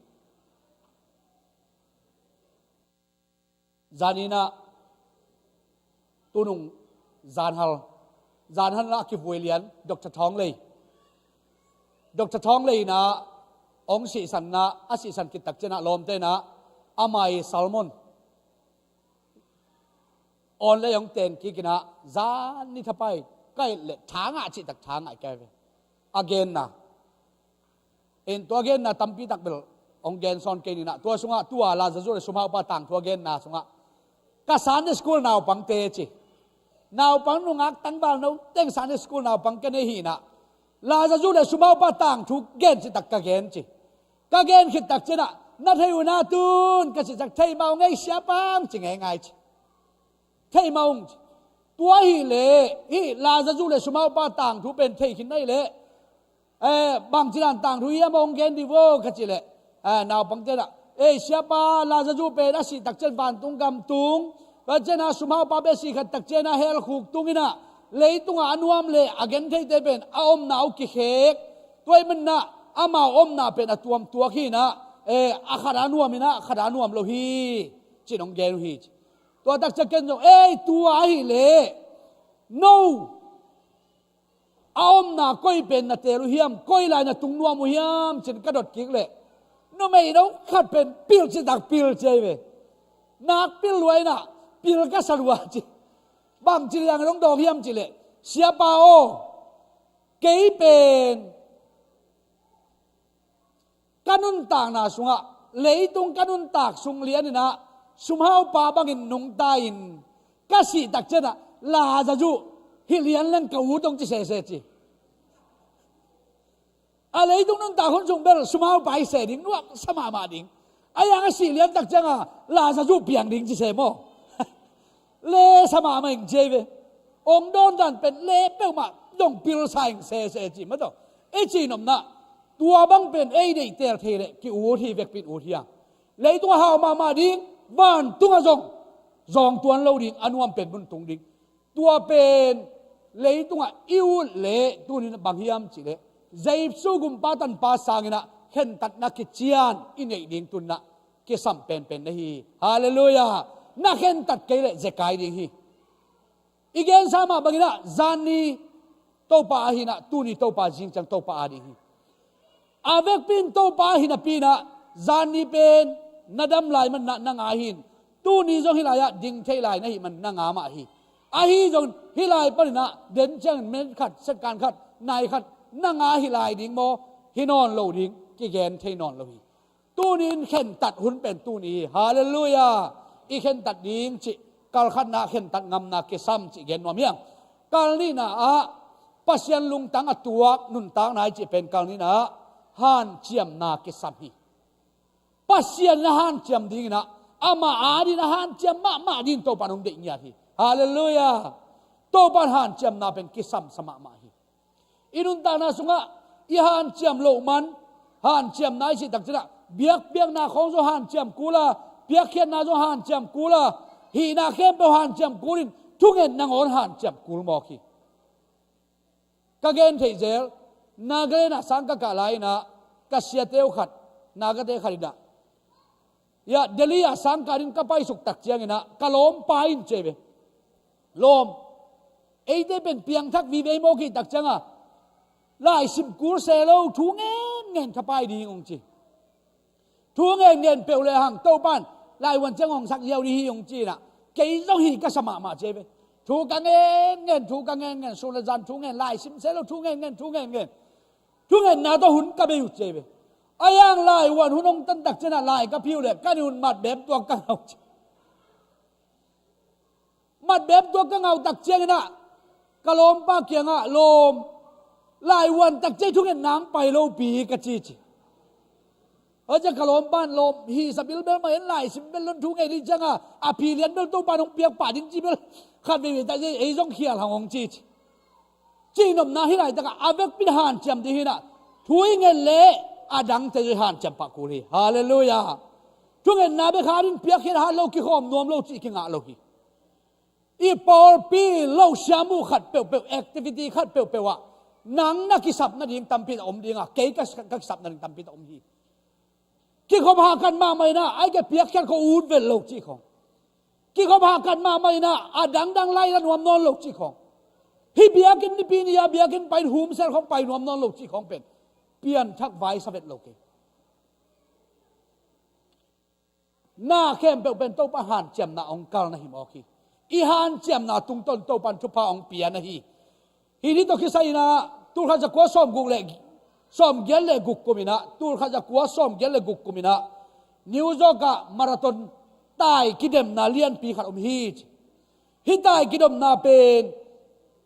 Zanin ah tunung zanhal, zanhal ah a kivui lian Doctor Thawng Lei, Doctor Thawng Lei inah hong sihsanna, a sihsan khit tak ciangin ah lawmte inah ama i salmon awn lei hong ten kik inah, zan ni thapai ka et leh tha ngah cih tak tha ngah kei ve. A genna in, tua genna tampi tak bel hong gen sawn kei ning inah, tua sungah tua Lazarus le sumhaupa tangthu a genna sungah, ka Sunday school naupangte ci, Naupang nungak tangval no teng Sunday school naupang ka nei hi-in ah, Lazaru le sumhaupa tangthu gen ci tak ka gen ci. Ka gen khit tak ciangin ah, na thei uh na tun ka cih ciang, thei mah ung ei siapa, ci ngeingai ci. Thei mah ung ci. Tua ahih leh hih Lazaru le sumhaupa tangthu pen thei khin na hih leh, eh, bangci dan tangthu hiam hong gen dih vo ka cih leh, eh, naupangte in ah, ei siapa, Lazaru pen a sih tak ciang vantung gam tung, tua ciangin ah sumhaupa bek a sih khit tak ciangin ah hell khuk tung in ah, leitungah a nuam le a gentheite pen a omna uh kikhek. Tua ahih manin ah amau omna pen a tuam tuak hi-in ah, eh, a khat a nuam in ah khat a nuam lo hi, ci-in hong gen uh hi ci. Tua tak ciang ken zong, ei, tua ahih leh no a omna koi pen na teel uh hiam, koi lai na tung nuam uh hiam, ci-in ka dot kik leh, numei no khat pen pil ci tak pil ci hi ve. Nak pil lua in ah, pil ka sa lua ci. Bangci liangin hong dawng hiam cih leh, siapa aw, kei pen ka nuntakna sungah, leitung ka nuntak sung lianin ah sumhaupa bangin nungta-in, ka sih tak ciangin ah Lazaru hih lian leng ka ut ung ci sese ci. A leitung nuntak hun sung bel sumhaupa hi se ding, nuamsa mahmah ding. A yang a sih lian tak ciangin ah Lazaru piang ding ci se maw? Lesa mahmah ing ci hi ve. Hong dawn dan pen le peuhmah dong pilsa ing sese ci mah tawh. I cih nopna, tua bang pen ei deih teel thei leh ki-ut hi, vekpi-in ut hi a. Leitungah hau mahmah ding, vantungah zong zawng tuan lo ding, a nuam pen mun tung ding. Tua pen leitungah i ut leh tuni-in bang hiam cih leh, Jesu gumpa tanpa sangin ah khentatna kician i neih ding tuni-in ah kisam penpen na hi. Halleluiah. Na khentat kei leh zekai ding hi. I gensa mah bangin ah, zanni Topa a hi-in ah, tuni Topa, zing ciang Topa a ding hi. A vekpi-in Topa a hi napi-in ah, zanni pen na dam lai manin ah na ngah hi-in, tuni zong hih lai-ah ding thei lai na hih manin na ngah mah hi. Ahi zongin hih lai panin ah den ciangin minute khat, second khat, nai khat na ngah hi lai ding maw, hi nawn lo ding, kigen thei nawn lo hi. Tuni-in khentat hun pen tuni hi. Halleluiah. I khentat ding cih, kalkhatna khentat ngamna kisam cih gen nuam hi hang. Kal nihna ah Pasian lungtang a tuak nuntakna i cih pen kal nihna ah hanciamna kisam hi. Pasian in a hanciam dingin ah, amah adingin a hanciam mahmah dingin Topa in hong deih ngiat hi. Halleluiah. Topa in hanciamna pen kisamsa mahmah hi. I nuntakna sungah i hanciam loh man, hanciamna i cih tak ciangin ah, biakpiakna khawng zong hanciam kul a, piakkhiatna zong hanciam kul a, hihna khempeuh hanciam kulin, thunget nangawn hanciam kul mawk hi. Ka gen theih zel, Nagaland ah sang ka kah lai-in ah, ka siate uh khat, Nagate khat in ah, ya, Delhi ah sang kah dingin ka paisuk tak ciangin ah, ka lawmpa in ci hi ve. Lawm, eite pen piangthak vive mawk hi tak ciangin ah, laisim kul se lo, thu ngenngen ka pai ding ung ci. Thu ngenngen peuh lehang Topa in laivuan ciang hong sak ziau ding hi ung ci-in ah, kei zong hi ka sa mahmah ci hi ve. Thu ka ngenngen, thu ka ngenngen, sun le zan thu ngen, laisim se lo, thu ngenngen, thu ngenngen. Thungetna tawh hun ka bei uh ci hi ve. A yang laivuan hun hong tan tak ciangin ah lai ka phi uh leh, ka nih hun matbep tuak ka ngah uh ci. Matbep tuak ka ngah uh tak ciangin ah, ka lawmpa kiangah, lawm, laivuan tak ciang thungetna hong pai lopi ka ci ci. Tua ciang ka lawmpa in, lawm, hi sa bilbel mah in, laisim bel lo in, thu ngei ding ciangin a phi lian bel Topa in hong piak pah ding ci bel, khat veivei tak ciang ei zong khial hang hong ci ci. Cihnopna hih laitakah a vekpi in hanciam ding hi-in ah, thu i nget leh a dangte zong hanciam pah kul hi. Halleluiah. Thungetna bek hat in, piakkhiat hat lo, kikhawm nuam lo cih kingah lo hi. I pawlpi lo siam uh khat peuhpeuh, activity khat peuhpeuh ah nang na kisap nading tampi tak om ding a, kei ka, ka kisap nading tampi tak om hi. Kikhop hahkat mahmah in ah, ahih kei leh piakkhiat khawng ut vet lo cih khawng. Kikhop hahkat mahmah in ah, a dangdang lai-in a nuam nawn lo cih khawng. Hih biakinn, Nipi ni-a biakinn pai-in humsel khawng pai nuam nawn lo cih khawng pen pianthak vai sa vet lo kei. Na khempeuh pen Topa hanciamna hong kal na hi mawk hi. I hanciamna tungtawn Topa in thupha hong pia na hi. Hih ni tawh kisai-in ah, tulkhat zakua sawmguk le, sawmgiat le guk kum in ah, tulkhat zakua sawmgiat le guk kum in ah, New York ah marathon tai kidemna lianpi khat om hi ci. Hih tai kidemna pen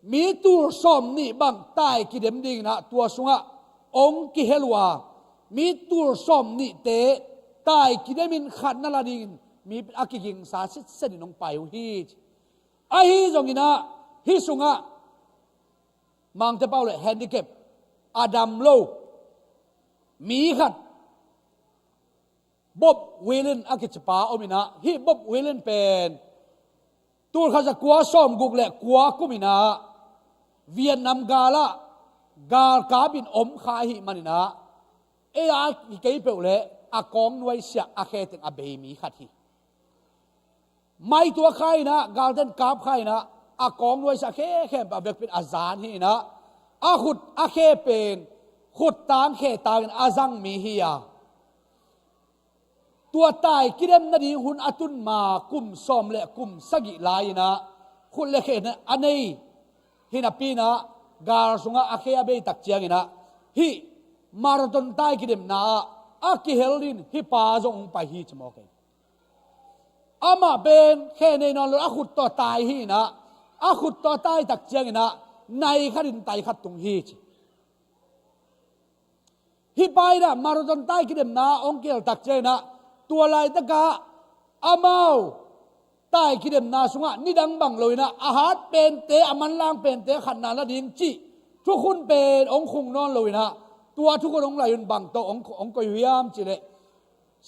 mi tul sawm nih bang tai kidem dingin ah tua sungah hong kihel uh a, mi tul sawm nihte tai kidemin khat na la dingin mi a kigingsa sitsetin hong pai uh hi. Ahi zongin ah hih sungah Mangte pau le handicap, a dam lo mi khat, Bob Willen a kicipa om in ah, hih Bob Willen pen tul khat za kua sawm guk le kua kum in ah Vietnam gal ah galkap in om kha ahih manin ah, ei a kikei peuh le a kawng nuaisiah a khe teng a bei mi khat hi. Mai tuak kha in ah, galten kap kha in ah, a kawng nuaisiah khe khempeuh a vekpi in a zan hi in ah, a khut a khe pen khut tang khe tangin a zang mi hi a, tua tai kidem nading hun a tun ma kum sawm le kum sagih lai in ah khut le khe a nei hi napi in ah, gal sungah a khe a bei tak ciangin ah, hih marathon tai kidemna ah a kihel dingin hih pa zong hong pai hi ci mawk hi. Amah pen khe nei nawn lo, a khut tawh tai hi in ah, a khut tawh tai tak ciangin ah nai khatin tai khat tung hi ci. Hih pa in ah marathon tai kidemna hong kihel tak ciangin ah, tua laitakah amau tai kidemna sungah nidang bang lo in ah, a hat pente, a manlang pente khatna la ding cih thukhun pen hong khung nawn lo in ah, tua thukhun hong lai un bang tawh hong, hong koih uh hiam cih leh,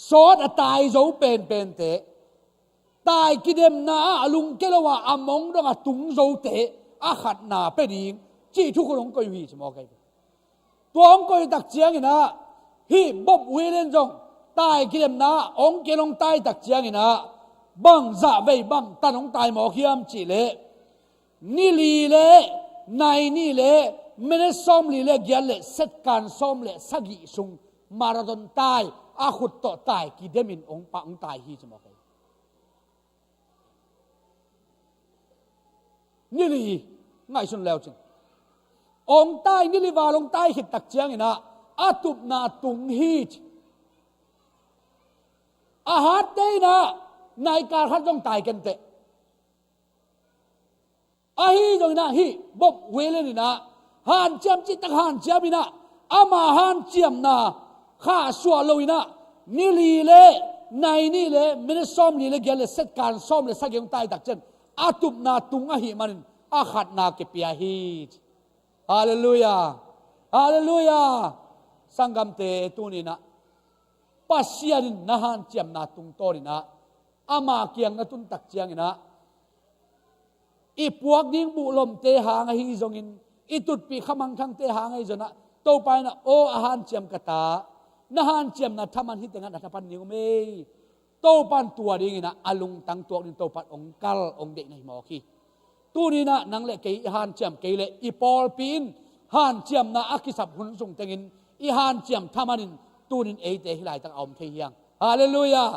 sawt a tai zo penpente, tai kidemna ah a lungke lo a, a mong dong a tung zote a khatna pia ding cih thukhun hong koih uh hi ci mawk hi. Tua hong koih tak ciangin ah, hih Bob Willen zong tai kidemna ah hong kihel, hong tai tak ciangin ah, bang zah vei bang tan hong tai mawk hiam cih leh, ni li le nai nih le minit sawm li le giat le second sawm le sagih sung marathon tai a khut tawh tai kidemin hong pah, hong tai hi ci mawk hi. Ni li ngaihsun leu cin. Hong tai, ni li val hong tai khit tak ciangin ah a tupna tung hi ci. A hatte in ah nai kal khat zong tai kenteh. Ahi zongin ah hih Bob Willen in ah hanciam cihtak hanciam in ah, ama hanciamna khahsuah lo in ah, ni li le nai nih le minit sawm li le giat le second sawm le sagih hong tai tak ciang a tupna tung ahih manin a khatna kipia hi. Halleluiah. Halleluiah. Sanggamte, tuni in ah Pasian in na hanciamna tungtawn in ah ama kiang na tun tak ciangin ah, i puak ding buhlomte hang ahi zongin, i tutpih khamangthangte hang ahi zongin ah, Topa in ah, aw a hanciam ka ta, na hanciamna thaman hih tengah na thapan ding uh mei. Topa in tua dingin ah a lungtang tuak ding Topa in hong kal, hong deih na hi mawk hi. Tuni in ah nang le kei i hanciam kei leh i pawlpi in hanciamna a kisap hun sung tengin i hanciam thamanin tunin eite hih laitak a om thei hi hang. Halleluiah.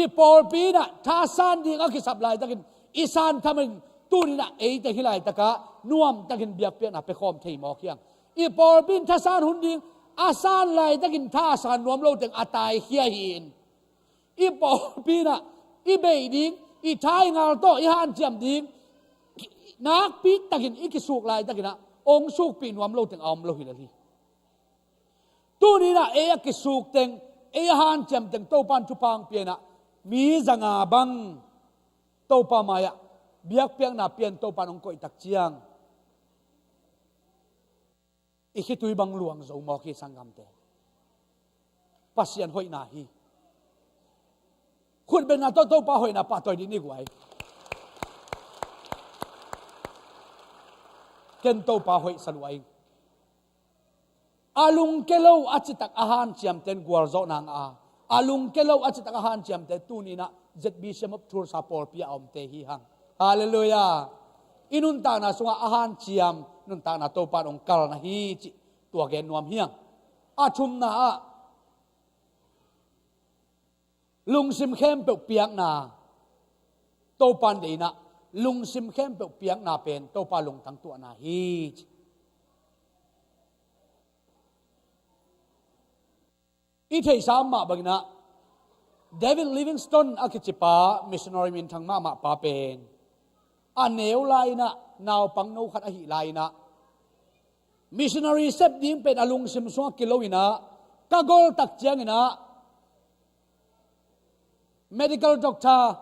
I pawlpi in ah thasan ding a kisap laitakin i san thamanin tunin ah eite hih laitakah nuamtakin biakpiakna pia khawm thei mawk hi hang. I pawlpi in thasan hun ding a san laitakin tha a san nuam lo teng a taikhia hi in, i pawlpi in ah i beih ding, i tha i ngal tawh i hanciam ding nakpi takin i kisuk laitakin ah hong sukpih nuam lo teng a om lo hi lel hi. Tuni in ah ei a kisuk teng, ei a hanciam teng Topa in thupha hong pia in ah, mi zanga bang Topa mai-ah biakpiakna pia in Topa in hong koih tak ciang, i khitui bang luang zo mawk hi, sanggamte. Pasian hoihna hi. Khutbetna tawh Topa hoihna pahtawi dih ni guai. Ken Topa hoih sa lua ing. A lungke lo a citak a hanciamte in gualzawhna ngah a, a lungke lo a citak a hanciamte tuni in ah Z B C M of Tulsa pawlpi a omte hi hang. Halleluiah. I nuntakna sungah a hanciam nuntakna Topa in hong kal na hi cih tua gen nuam hi hang. A thumna ah, lungsim khempeuh piakna Topa in deih in ah, lungsim khempeuh piakna pen Topa lungtang tuahna hi. I theihsa mah bangin ah, David Livingstone a kicipa missionary minthang mahmah pa pen a neu lai-inah naupang no khat ahih lai-inah missionary sep ding pen a lungsim sungah kilo inah ka gol tak cianginah medical doctor,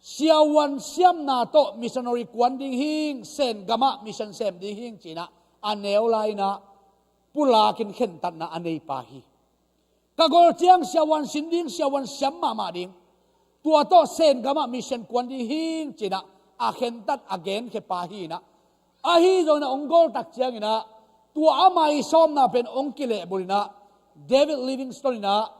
siavuan siamna tawh missionary kuan ding hing, Sen gamah mission sem ding hing cinah a neu lai-inah pulakin khentatna a nei pa hi. Ka gol ciang siavuan sin ding, siavuan siam mahmah ding, tua tawh Sen gamah mission kuan ding hing cinah a khentat a genkhia pa hi inah, ahi zongin a hong gol tak cianginah tua ama i sawmna pen hong kilehbul inah David Livingstone inah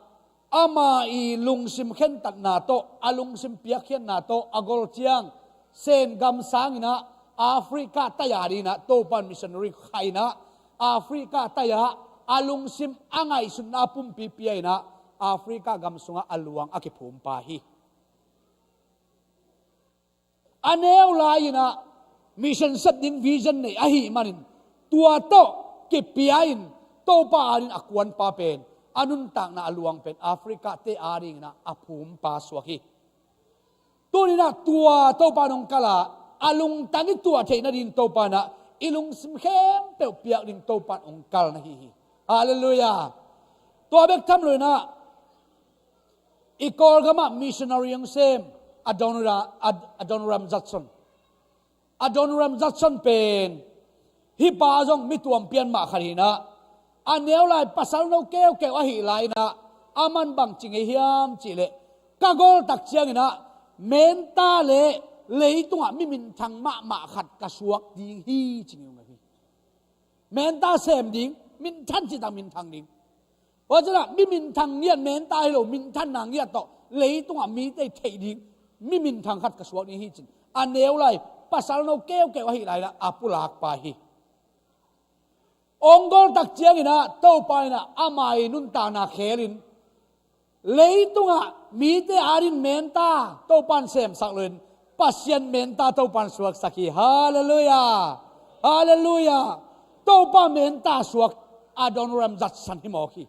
ama i lungsim khentatna tawh, a lungsim piakkhiatna tawh a gol ciang Sen gam sanginah Africa tai-a dinginah Topan missionary khainah Africa tai-ah a lungsim a ngaihsutna a pumpi pia inah Africa gam sungah a luang a kiphum pa hi. A neu lai-inah mission sep ding vision nei ahih manin tua tawh kipia in Topa adin a kuanpa pen a nuntakna a luang pen Africa te adinginah a phumpa suak hi. Tuninah tua Topa in hong kal a, a lungtang i tuah theih nading Topa inah i lungsim khempeuh piak ding Topa in hong kal na hi hi. Halleluiah. Tua bek tham loinah i Kawlgamah missionary hong sem Adoniram, Ad-, Adoniram Judson. Adoniram Judson pen hih pa zong mi tuampian mah khat hinah, a neu lai pasal no keukeu ahih lai-inah a man bang ci ngei hiam cihleh, ka gol tak cianginah menta le leitungah mi minthang mahmah khat ka suak ding hi ci ngei uh hi. Menta sem ding, minthan citak minthang ding. Tua cianah mi minthang ngiat menta hi lo, minthanna ngiat tawh leitungah mite theih ding mi minthang khat ka suak ding hi cin, a neu lai pasal no keukeu ahih lai-inah a pulak pa hi. Hong gol tak cianginah Topa inah ama i nuntakna khelin leitungah mite adin menta Topan semsak loin Pasian menta Topan suaksak hi. Halleluiah. Halleluiah. Topa menta suak Adoniram Judson hi mawk hi.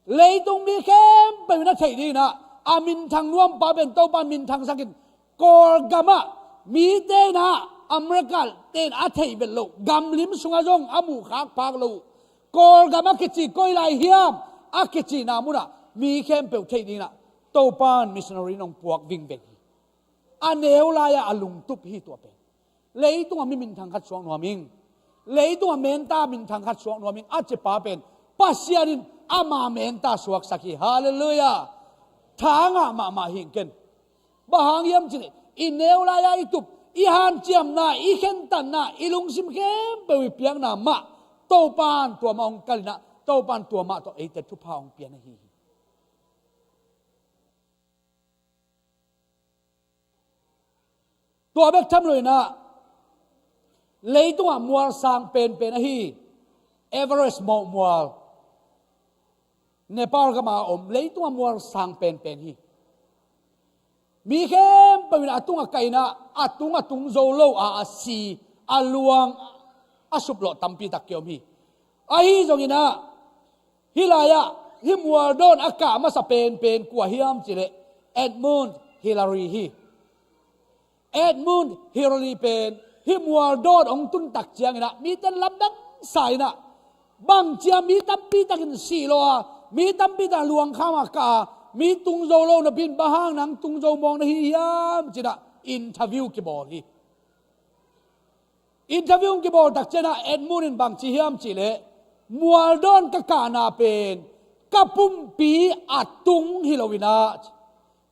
Leitung mi khempeuh in a theih dinginah a minthang nuampa pen Topan minthangsakin Kawlgamah mite inah America ten a theih vet loh, gamlim sungah zong a muhkhak phak loh Kawlgam a kici koi lai hiam a kicihna munah mi khempeuh theih dinginah Topan missionary in hong puak vingveng hi. A neu lai-ah a lungtup hi tua pen. Leitungah mi minthang khat suak nuam ing. Leitungah menta minthang khat suak nuam ing a cipa pen Pasian in ama menta suaksak hi. Halleluiah. Thangah mahmah hing ken. Bang hang hiam cihleh i neu lai-a i tup, i hanciamna, i khentatna, i lungsim khempeuh i piakna mah Topan tua mah hong kalinah Topan tua mah tawh eite thupha hong pian ahi hi. Tua bek tham loinah leitungah mual sang penpen ahi Everest mawh mual, Nepal gama om leitungah mual sang penpen hi. Mi khempeuh in a tungah kainah a tung a tung zo lo a, a si, a luang, a suplawh tampi tak kiom hi. Ahi zonginah hih lai-ah hih mualdawn a kah masa penpen kua hiam cihleh Edmund Hillary hi. Edmund Hillary pen hih mualdawn hong tun tak cianginah mite lamdang sa inah bangcia mi tampi takin sih lo a, mi tampi takin luangkham a kah a, mi tung zo lo napi in bang hang nang tung zo mawk na hi hiam cinah interview kibawl hi. Interview kibawl tak cianah Edmund in bang ci hiam cihleh, mualdawn ka kahna pen ka pumpi a tung hi loinah,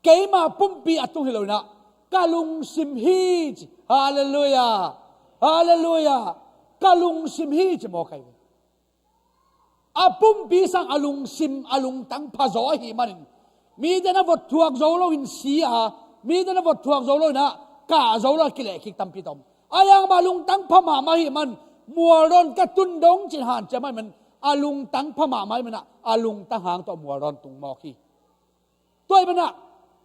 keima pumpi a tung hi loinah ka lungsim hi ci. Halleluiah. Halleluiah. Ka lungsim hi ci mawk ahi. A pumpi sang a lungsim, a lungtang pha zaw ahih manin mite na vot thuak zo loin si a, mite na vot thuak zo loinah kah zo lo a kilehkhik tampi ta om. A yang mah lungtang pha mahmah ahih man mualdawn ka tun dong cin hanciam ahih man a lungtang pha mahmah ahih manah a lungtang hang tawh mualdawn tung mawk hi. Tua ahih manah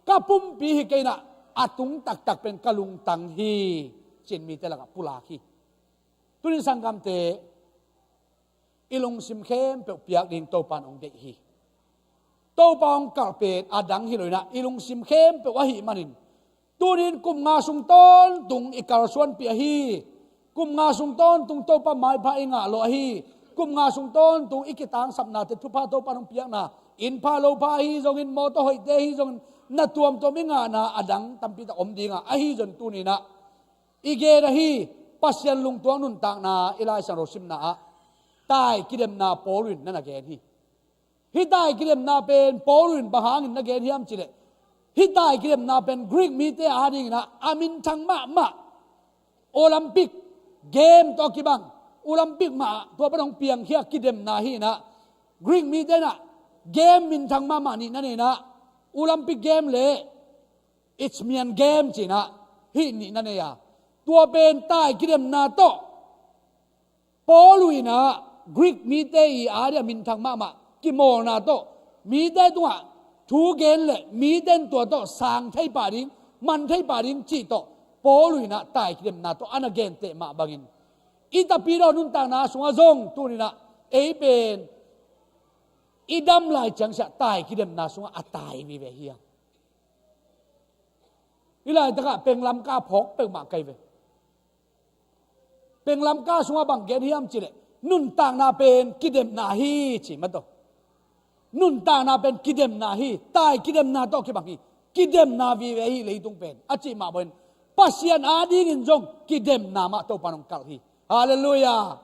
ka pumpi hi keinah a tung taktak pen ka lungtang hi cin mite lakah pulak hi. Tunin sanggamte, i lungsim khempeuh piak ding Topan hong deih hi. Topa hong kalh pen a dang hi loinah i lungsim khempeuh ahih manin Tunin kum nga sung tawntung i kalsuanpih ahi. Kum nga sung tawntung Topa maipha i ngah lawh ahi. Kum nga sung tawntung i kitangsapnate thupha Topa nong piakna, inn pha lo pha ahi zongin, mawtaw hoihte ahi zongin, na tuamtuam i ngahna a dang tampi tak om dinga ahi zong tuninah i gen ahi. Pasian lungtuak nuntakna i Lai Siangtho simna ah tai kidemna Paul in na na gen hi. Hih tai kidemna pen Paul in bang hangin na gen hiam cileh, hih tai kidemna pen Greek mite adinginah a minthang mahmah Olympic game tawh kibang, Olympic mah tua pan hong piangkhia kidemna hi inah, Greek mite inah game minthang mahmah nih na nei inah, Olympic game le Isthmian game cinah hih nih na nei a, tua pen tai kidemna tawh Paul inah Greek mite i adia minthang mahmah kimawlna tawh mite tungah thu gen le mite in tua tawh sang thei pah ding, man thei pah ding cih tawh Paul inah tai kidemna tawh a na genteh mah bangin i tapidaw nuntakna sungah zong tuninah ei pen i dam lai ciangsiah tai kidemna sungah a tai vive hiam? Hih laitakah penglamka phawk peuhmah kai ve. Penglamka sungah bang gen hiam cileh, nuntakna pen kidemna hi ci mataw. Nuntakna pen kidemna hi, tai kidemna tawh kibang hi. Kidemna vive hi leitung pen a cih mah bangin Pasian adingin zong kidemna mah Topa nong kalh hi. Halleluiah.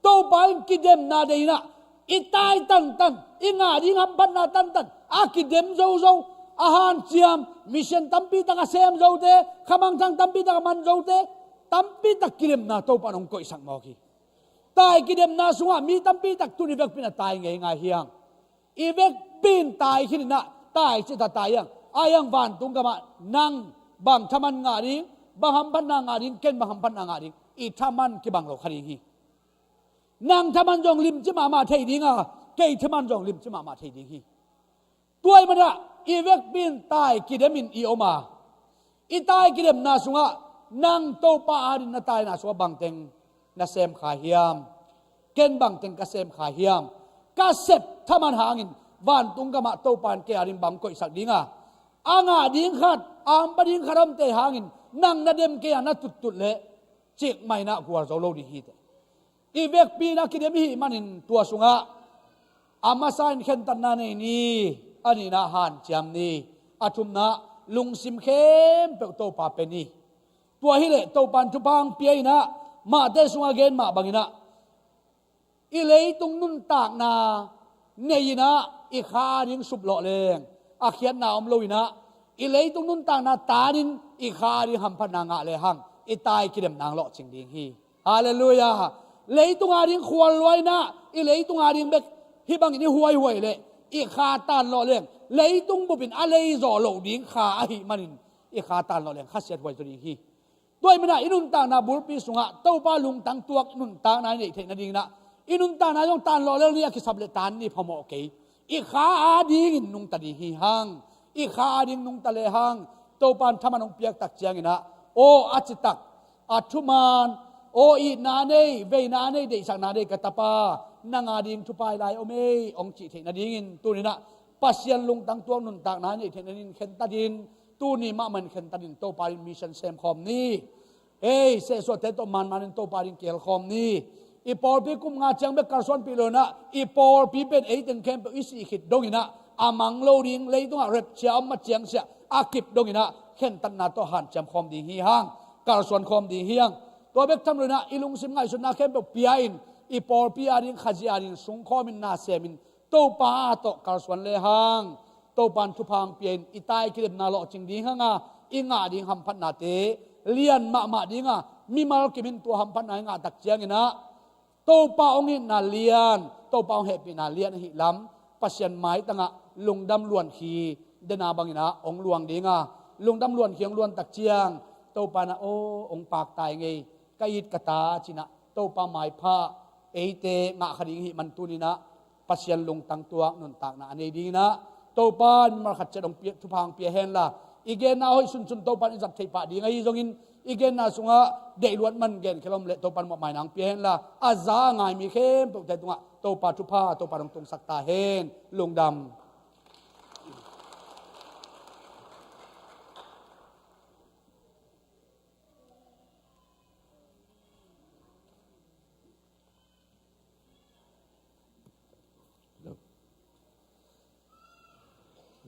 Topa in kidemna dei inah i tai tantan, i ngah ding hamphatna tantan a kidem zozo, a hanciam, mission tampi tak a sem zote, khamangthang tampi tak a man zote, tampi tak kidemna Topa in hong koihsak mawk hi. Tai kidemna sungah mi tampi tak tuni vekpi in a tai ngeingai hiang. I vekpi in tai khin inah tai cita tai hiang. A hiang vantung gamah nang bang thaman ngah ding, bang hamphatna ngah ding, ken bang hamphatna ngah ding, i thaman kibang lo kha ding hi. Nang thaman zong limci mahmah thei dinga, kei thaman zong limci mahmah thei ding hi. Tua ahih manah i vekpi in tai kidemin i om a, i tai kidemna sungah nang Topa adin na taina sungah bangteng na sem kha hiam? Ken bangteng ka sem kha hiam? Ka sep thaman hangin vantung gamah Topa in kei adin bang koihsak dinga, a ngah ding khat, a hampha ding khat a omte hangin nang na dem kei a na tuttut leh cikmah inah gualzo lo ding hi teh. I vekpi in a kidem i hih manin tua sungah a masa in khentatna nei ni, a nihna hanciam ni, a thumna lungsim khempeuh Topa pe ni. Tua hileh Topa in thupha hong pia inah Matthai sungah gen mah banginah i leitung nuntakna nei inah i kha ading suplawh leng a khiatna om lo inah, i leitung nuntakna tanin i kha ading hamphatna ngah lehang i tai kidemna hong lawhcing ding hi. Halleluiah. Leitung ading khual lua inah i leitung ading bek hih bangin i huaihuai leh i kha tanlawh leng leitung bupin a leizawh loh ding kha ahih manin i kha tanlawh leng khasiat huai zaw ding hi. Tua ahih manah i nuntakna bulpi sungah Topa lungtang tuak nuntakna i neih theih nadinginah i nuntakna zong tanlawh lel ni a kisap leh tan ni phamawh kei. I kha adingin nungta ding hi hang. I kha ading nungta lehang Topa in thaman hong piaktak cianginah, aw a citak, a thuman, aw itna nei, veina nei, deihsakna nei ka tapa, nang ading thupha i lai om ei hong cih theih nadingin tuninah Pasian lungtang tuak nuntakna i neih theih nadingin khentatin, tuni mahmah in khentatin Topa in mission semkhawm ni. Ei, sehsuahte tawh manmanin Topa ding kihelkhawm ni. I pawlpi kum nga ciang bek kalsuanpih lo inah i pawlpi pen ei teng khempeuh i sih khit donginah a mang lo ding, leitungah rapture om a ciangsiah a kip donginah khentatna tawh hanciam khawm ding hi hang, kalsuan khawm ding hi hang. Tua bek tham lo inah i lungsim ngaihsutna khempeuh pia-in i pawlpi ading, Khazih ading sungkhawmin na semin Topa a tawh kalsuan lehang Topa in thupha hong pia-in i tai kidemna lawhcing ding hanga i ngah ding hamphatnate lian mahmah dinga mimal kimin tua hamphatna i ngahtak cianginah Topa hong itna lian, Topa hong hehpihna lian ahi lam Pasian maitangah lungdam luankhi dena banginah hong luang dinga, lungdam luankhi hong luantak ciang Topa inah aw hong paktai ngei, ka it ka ta cinah Topa maipha eite ngah kha ding hih man tuninah Pasian lungtang tuak nuntakna a nei dinginah Topa in mimal khat ciat hong pia, thupha hong pia henla, i genna hoih sunsun Topa in i zat theih pah ding ahi zongin i genna sungah deihluat man genkhia lom leh Topa in mawhmaina hong pia henla, a za a ngai mi khempeuhte tungah Topa thupha Topa in hong tungsak ta hen. Lungdam.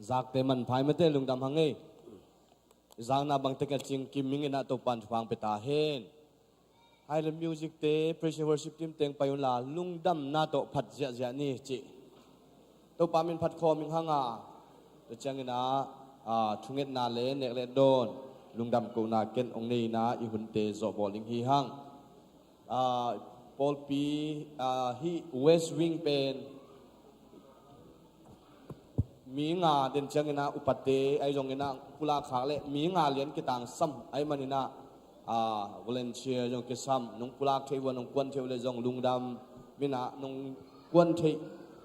Zakte manpha hi mate, lungdam hang ei. Zakna bangte kicing kim mingin ah Topan thupha pia ta hen. Highland Music te, Praise and Worship Team teng pai unla, lungdamna tawh phat ziahziah ni cih Topa min phat khawm ing hang a, tua ciangin ah, ah, thungetna le nek le dawn, lungdam kohna ken ong nei in ah i hunte zawhbawl ding hi hang. Ah, pawlpi, ah, hih West Wing pen mi nga den ciangin ah upate ahi zongin ah pulak khak le mi nga lian kitangsam ahih manin ah, ah, volunteer zong kisam, nong pulak thei uh a nong kuan thei uh le zong lungdam in ah nong kuan thei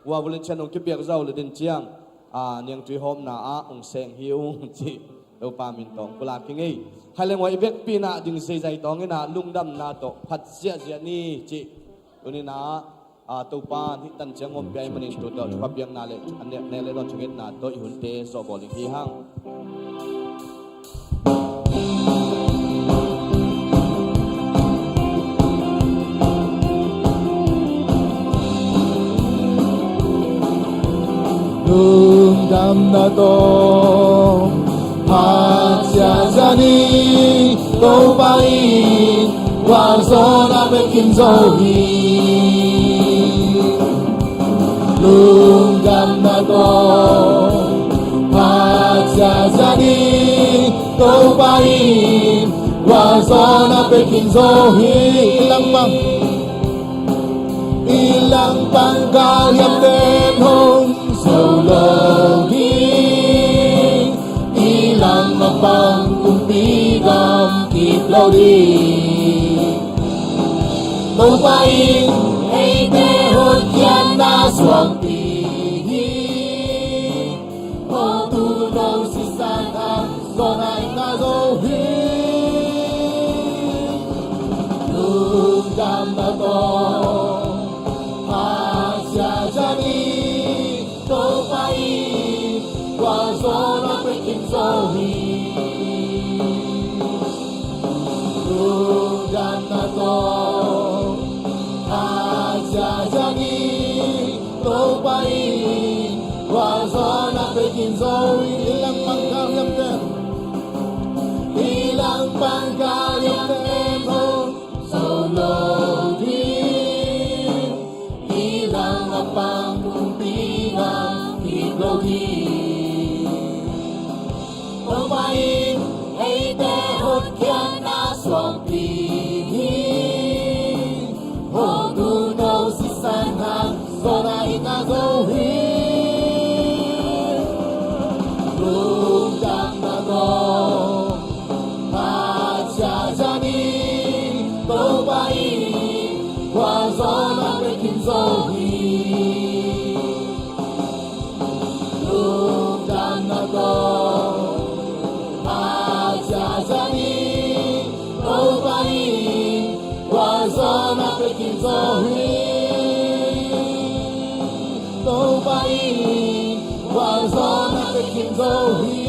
uh a volunteer nong kipiak zau le den ciang, ah, niangtui hawmna ah ong seng hi ung cih Topa min tawh pulak ing ei. Khai leng ua i vekpi in ah ding zeizai tawng in ah lungdamna tawh phat ziahziah ni cih tuni in ah, ah, Topa in hih tan ciang hong pia ahih manin tu tawh thupha piakna le a nek le dawn thungetna tawh i hunte zawhbawl ding hi hang. Lungdamna tawh phat ziahziah ni, Topa in gualzawhna pia kim zo hi. Lungdamna tawh phat ziahziah ni, Topa in gualzawhna pia kim zo hi. I langpang, i langpang galhiamte hong zo lo ding, i langpang kumpi gam kip lo ding. Topa in eite hotkhiatna suangpih hi. Hotu no sisan hang zawn ah i ngah zo hi. Lungdamna tawh phat ziahziah ni, Topa in gualzawhna pia kim zo hi. Lungdamna tawh phat ziahziah ni, Topa in gualzawhna pia kim zo hi. I langpang galhiamte, i langpang galhiamte hong zo lo ding, i langpang kumpi gam kip lo ding. Topa in eite hotkhiatna suangpih hi. Hotu no sisan hang zawn ah i ngah zo hi. Lungdamna tawh phat ziahziah ni, Topa in gualzawhna pia kim zo hi. Lungdamna tawh phat ziahziah ni, Topa in gualzawhna pia kim zo hi. Topa in gualzawhna pia kim zo hi.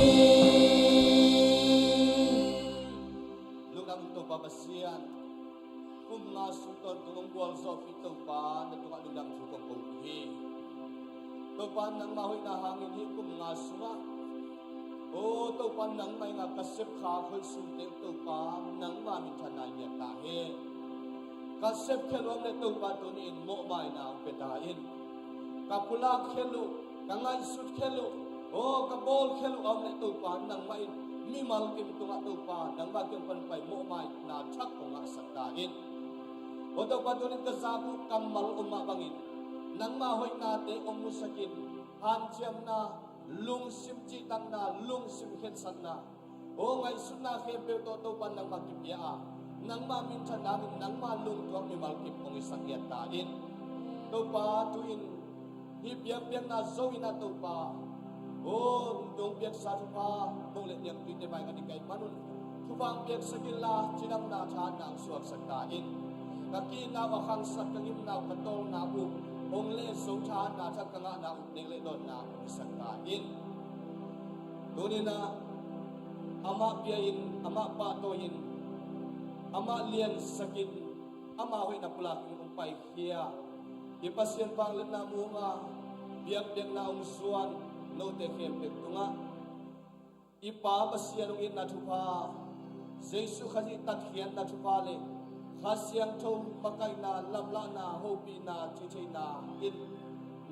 Lungdam Topa Pasian, kum nga sung tawntung hong gualzawhpih Topa, na tungah lungdam thu kong ko hi. Topa, nangmah hoihna hangin hih kum nga sungah, o Topa, nangmah in a ka sep kha khoi sungte Topa, nangmah minthanna in ngiat ta hen. Ka sep khel uh a om leh Topa, tuni in mawhmaina hong pia ta in. Ka pulak khel uh, ka ngaihsut khel uh, aw ka bawl khel uh a om leh Topa, nangmah in mimal kim tungah Topa, nangmah kiang pan pai mawhmaina thak hong ngahsak ta in. Aw Topa, tuni in ka zak uh kammal om mah bangin nangmah hoihnate hong musak in, hanciamna, lungsim cihtakna, lungsim khensatna, aw ngaihsutna khempeuh tawh Topa nangmah kipia a, nangmah minthanna in nangmah lungtuak mimal kim hong hisak ngiat ta in. Topa, tu-in hih biakpiakna zo in a Topa, aw nong piaksa thupha, nong le niangtuite mai ka ding ka hih manun thupha hong piaksak inla, cidamna thahatna hong suaksak ta in. Ka ki-itna uh a khangsak, ka ngimna uh, ka tawlna uh hong lehzo, thahatna thak ka ngahna uh nek le dawnna hong hisak ta in. Tuni in ah amah pia-in, amah pahtawi-in, amah liansakin, ama hoihna pulakin hong paikhia i Pasian vangliatna muang a, biakpiakna hong zuan, Note khempeuh tungah i Pa Pasian hong itna thupha, Jesu Khazih tatkhiatna thupha le Kha Siangtho makaihna, laplahna, hopihna, citheihna in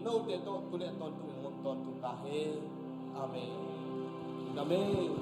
note tawh tu le tawntung in hong om tawntung ta hen. Amen. Amen.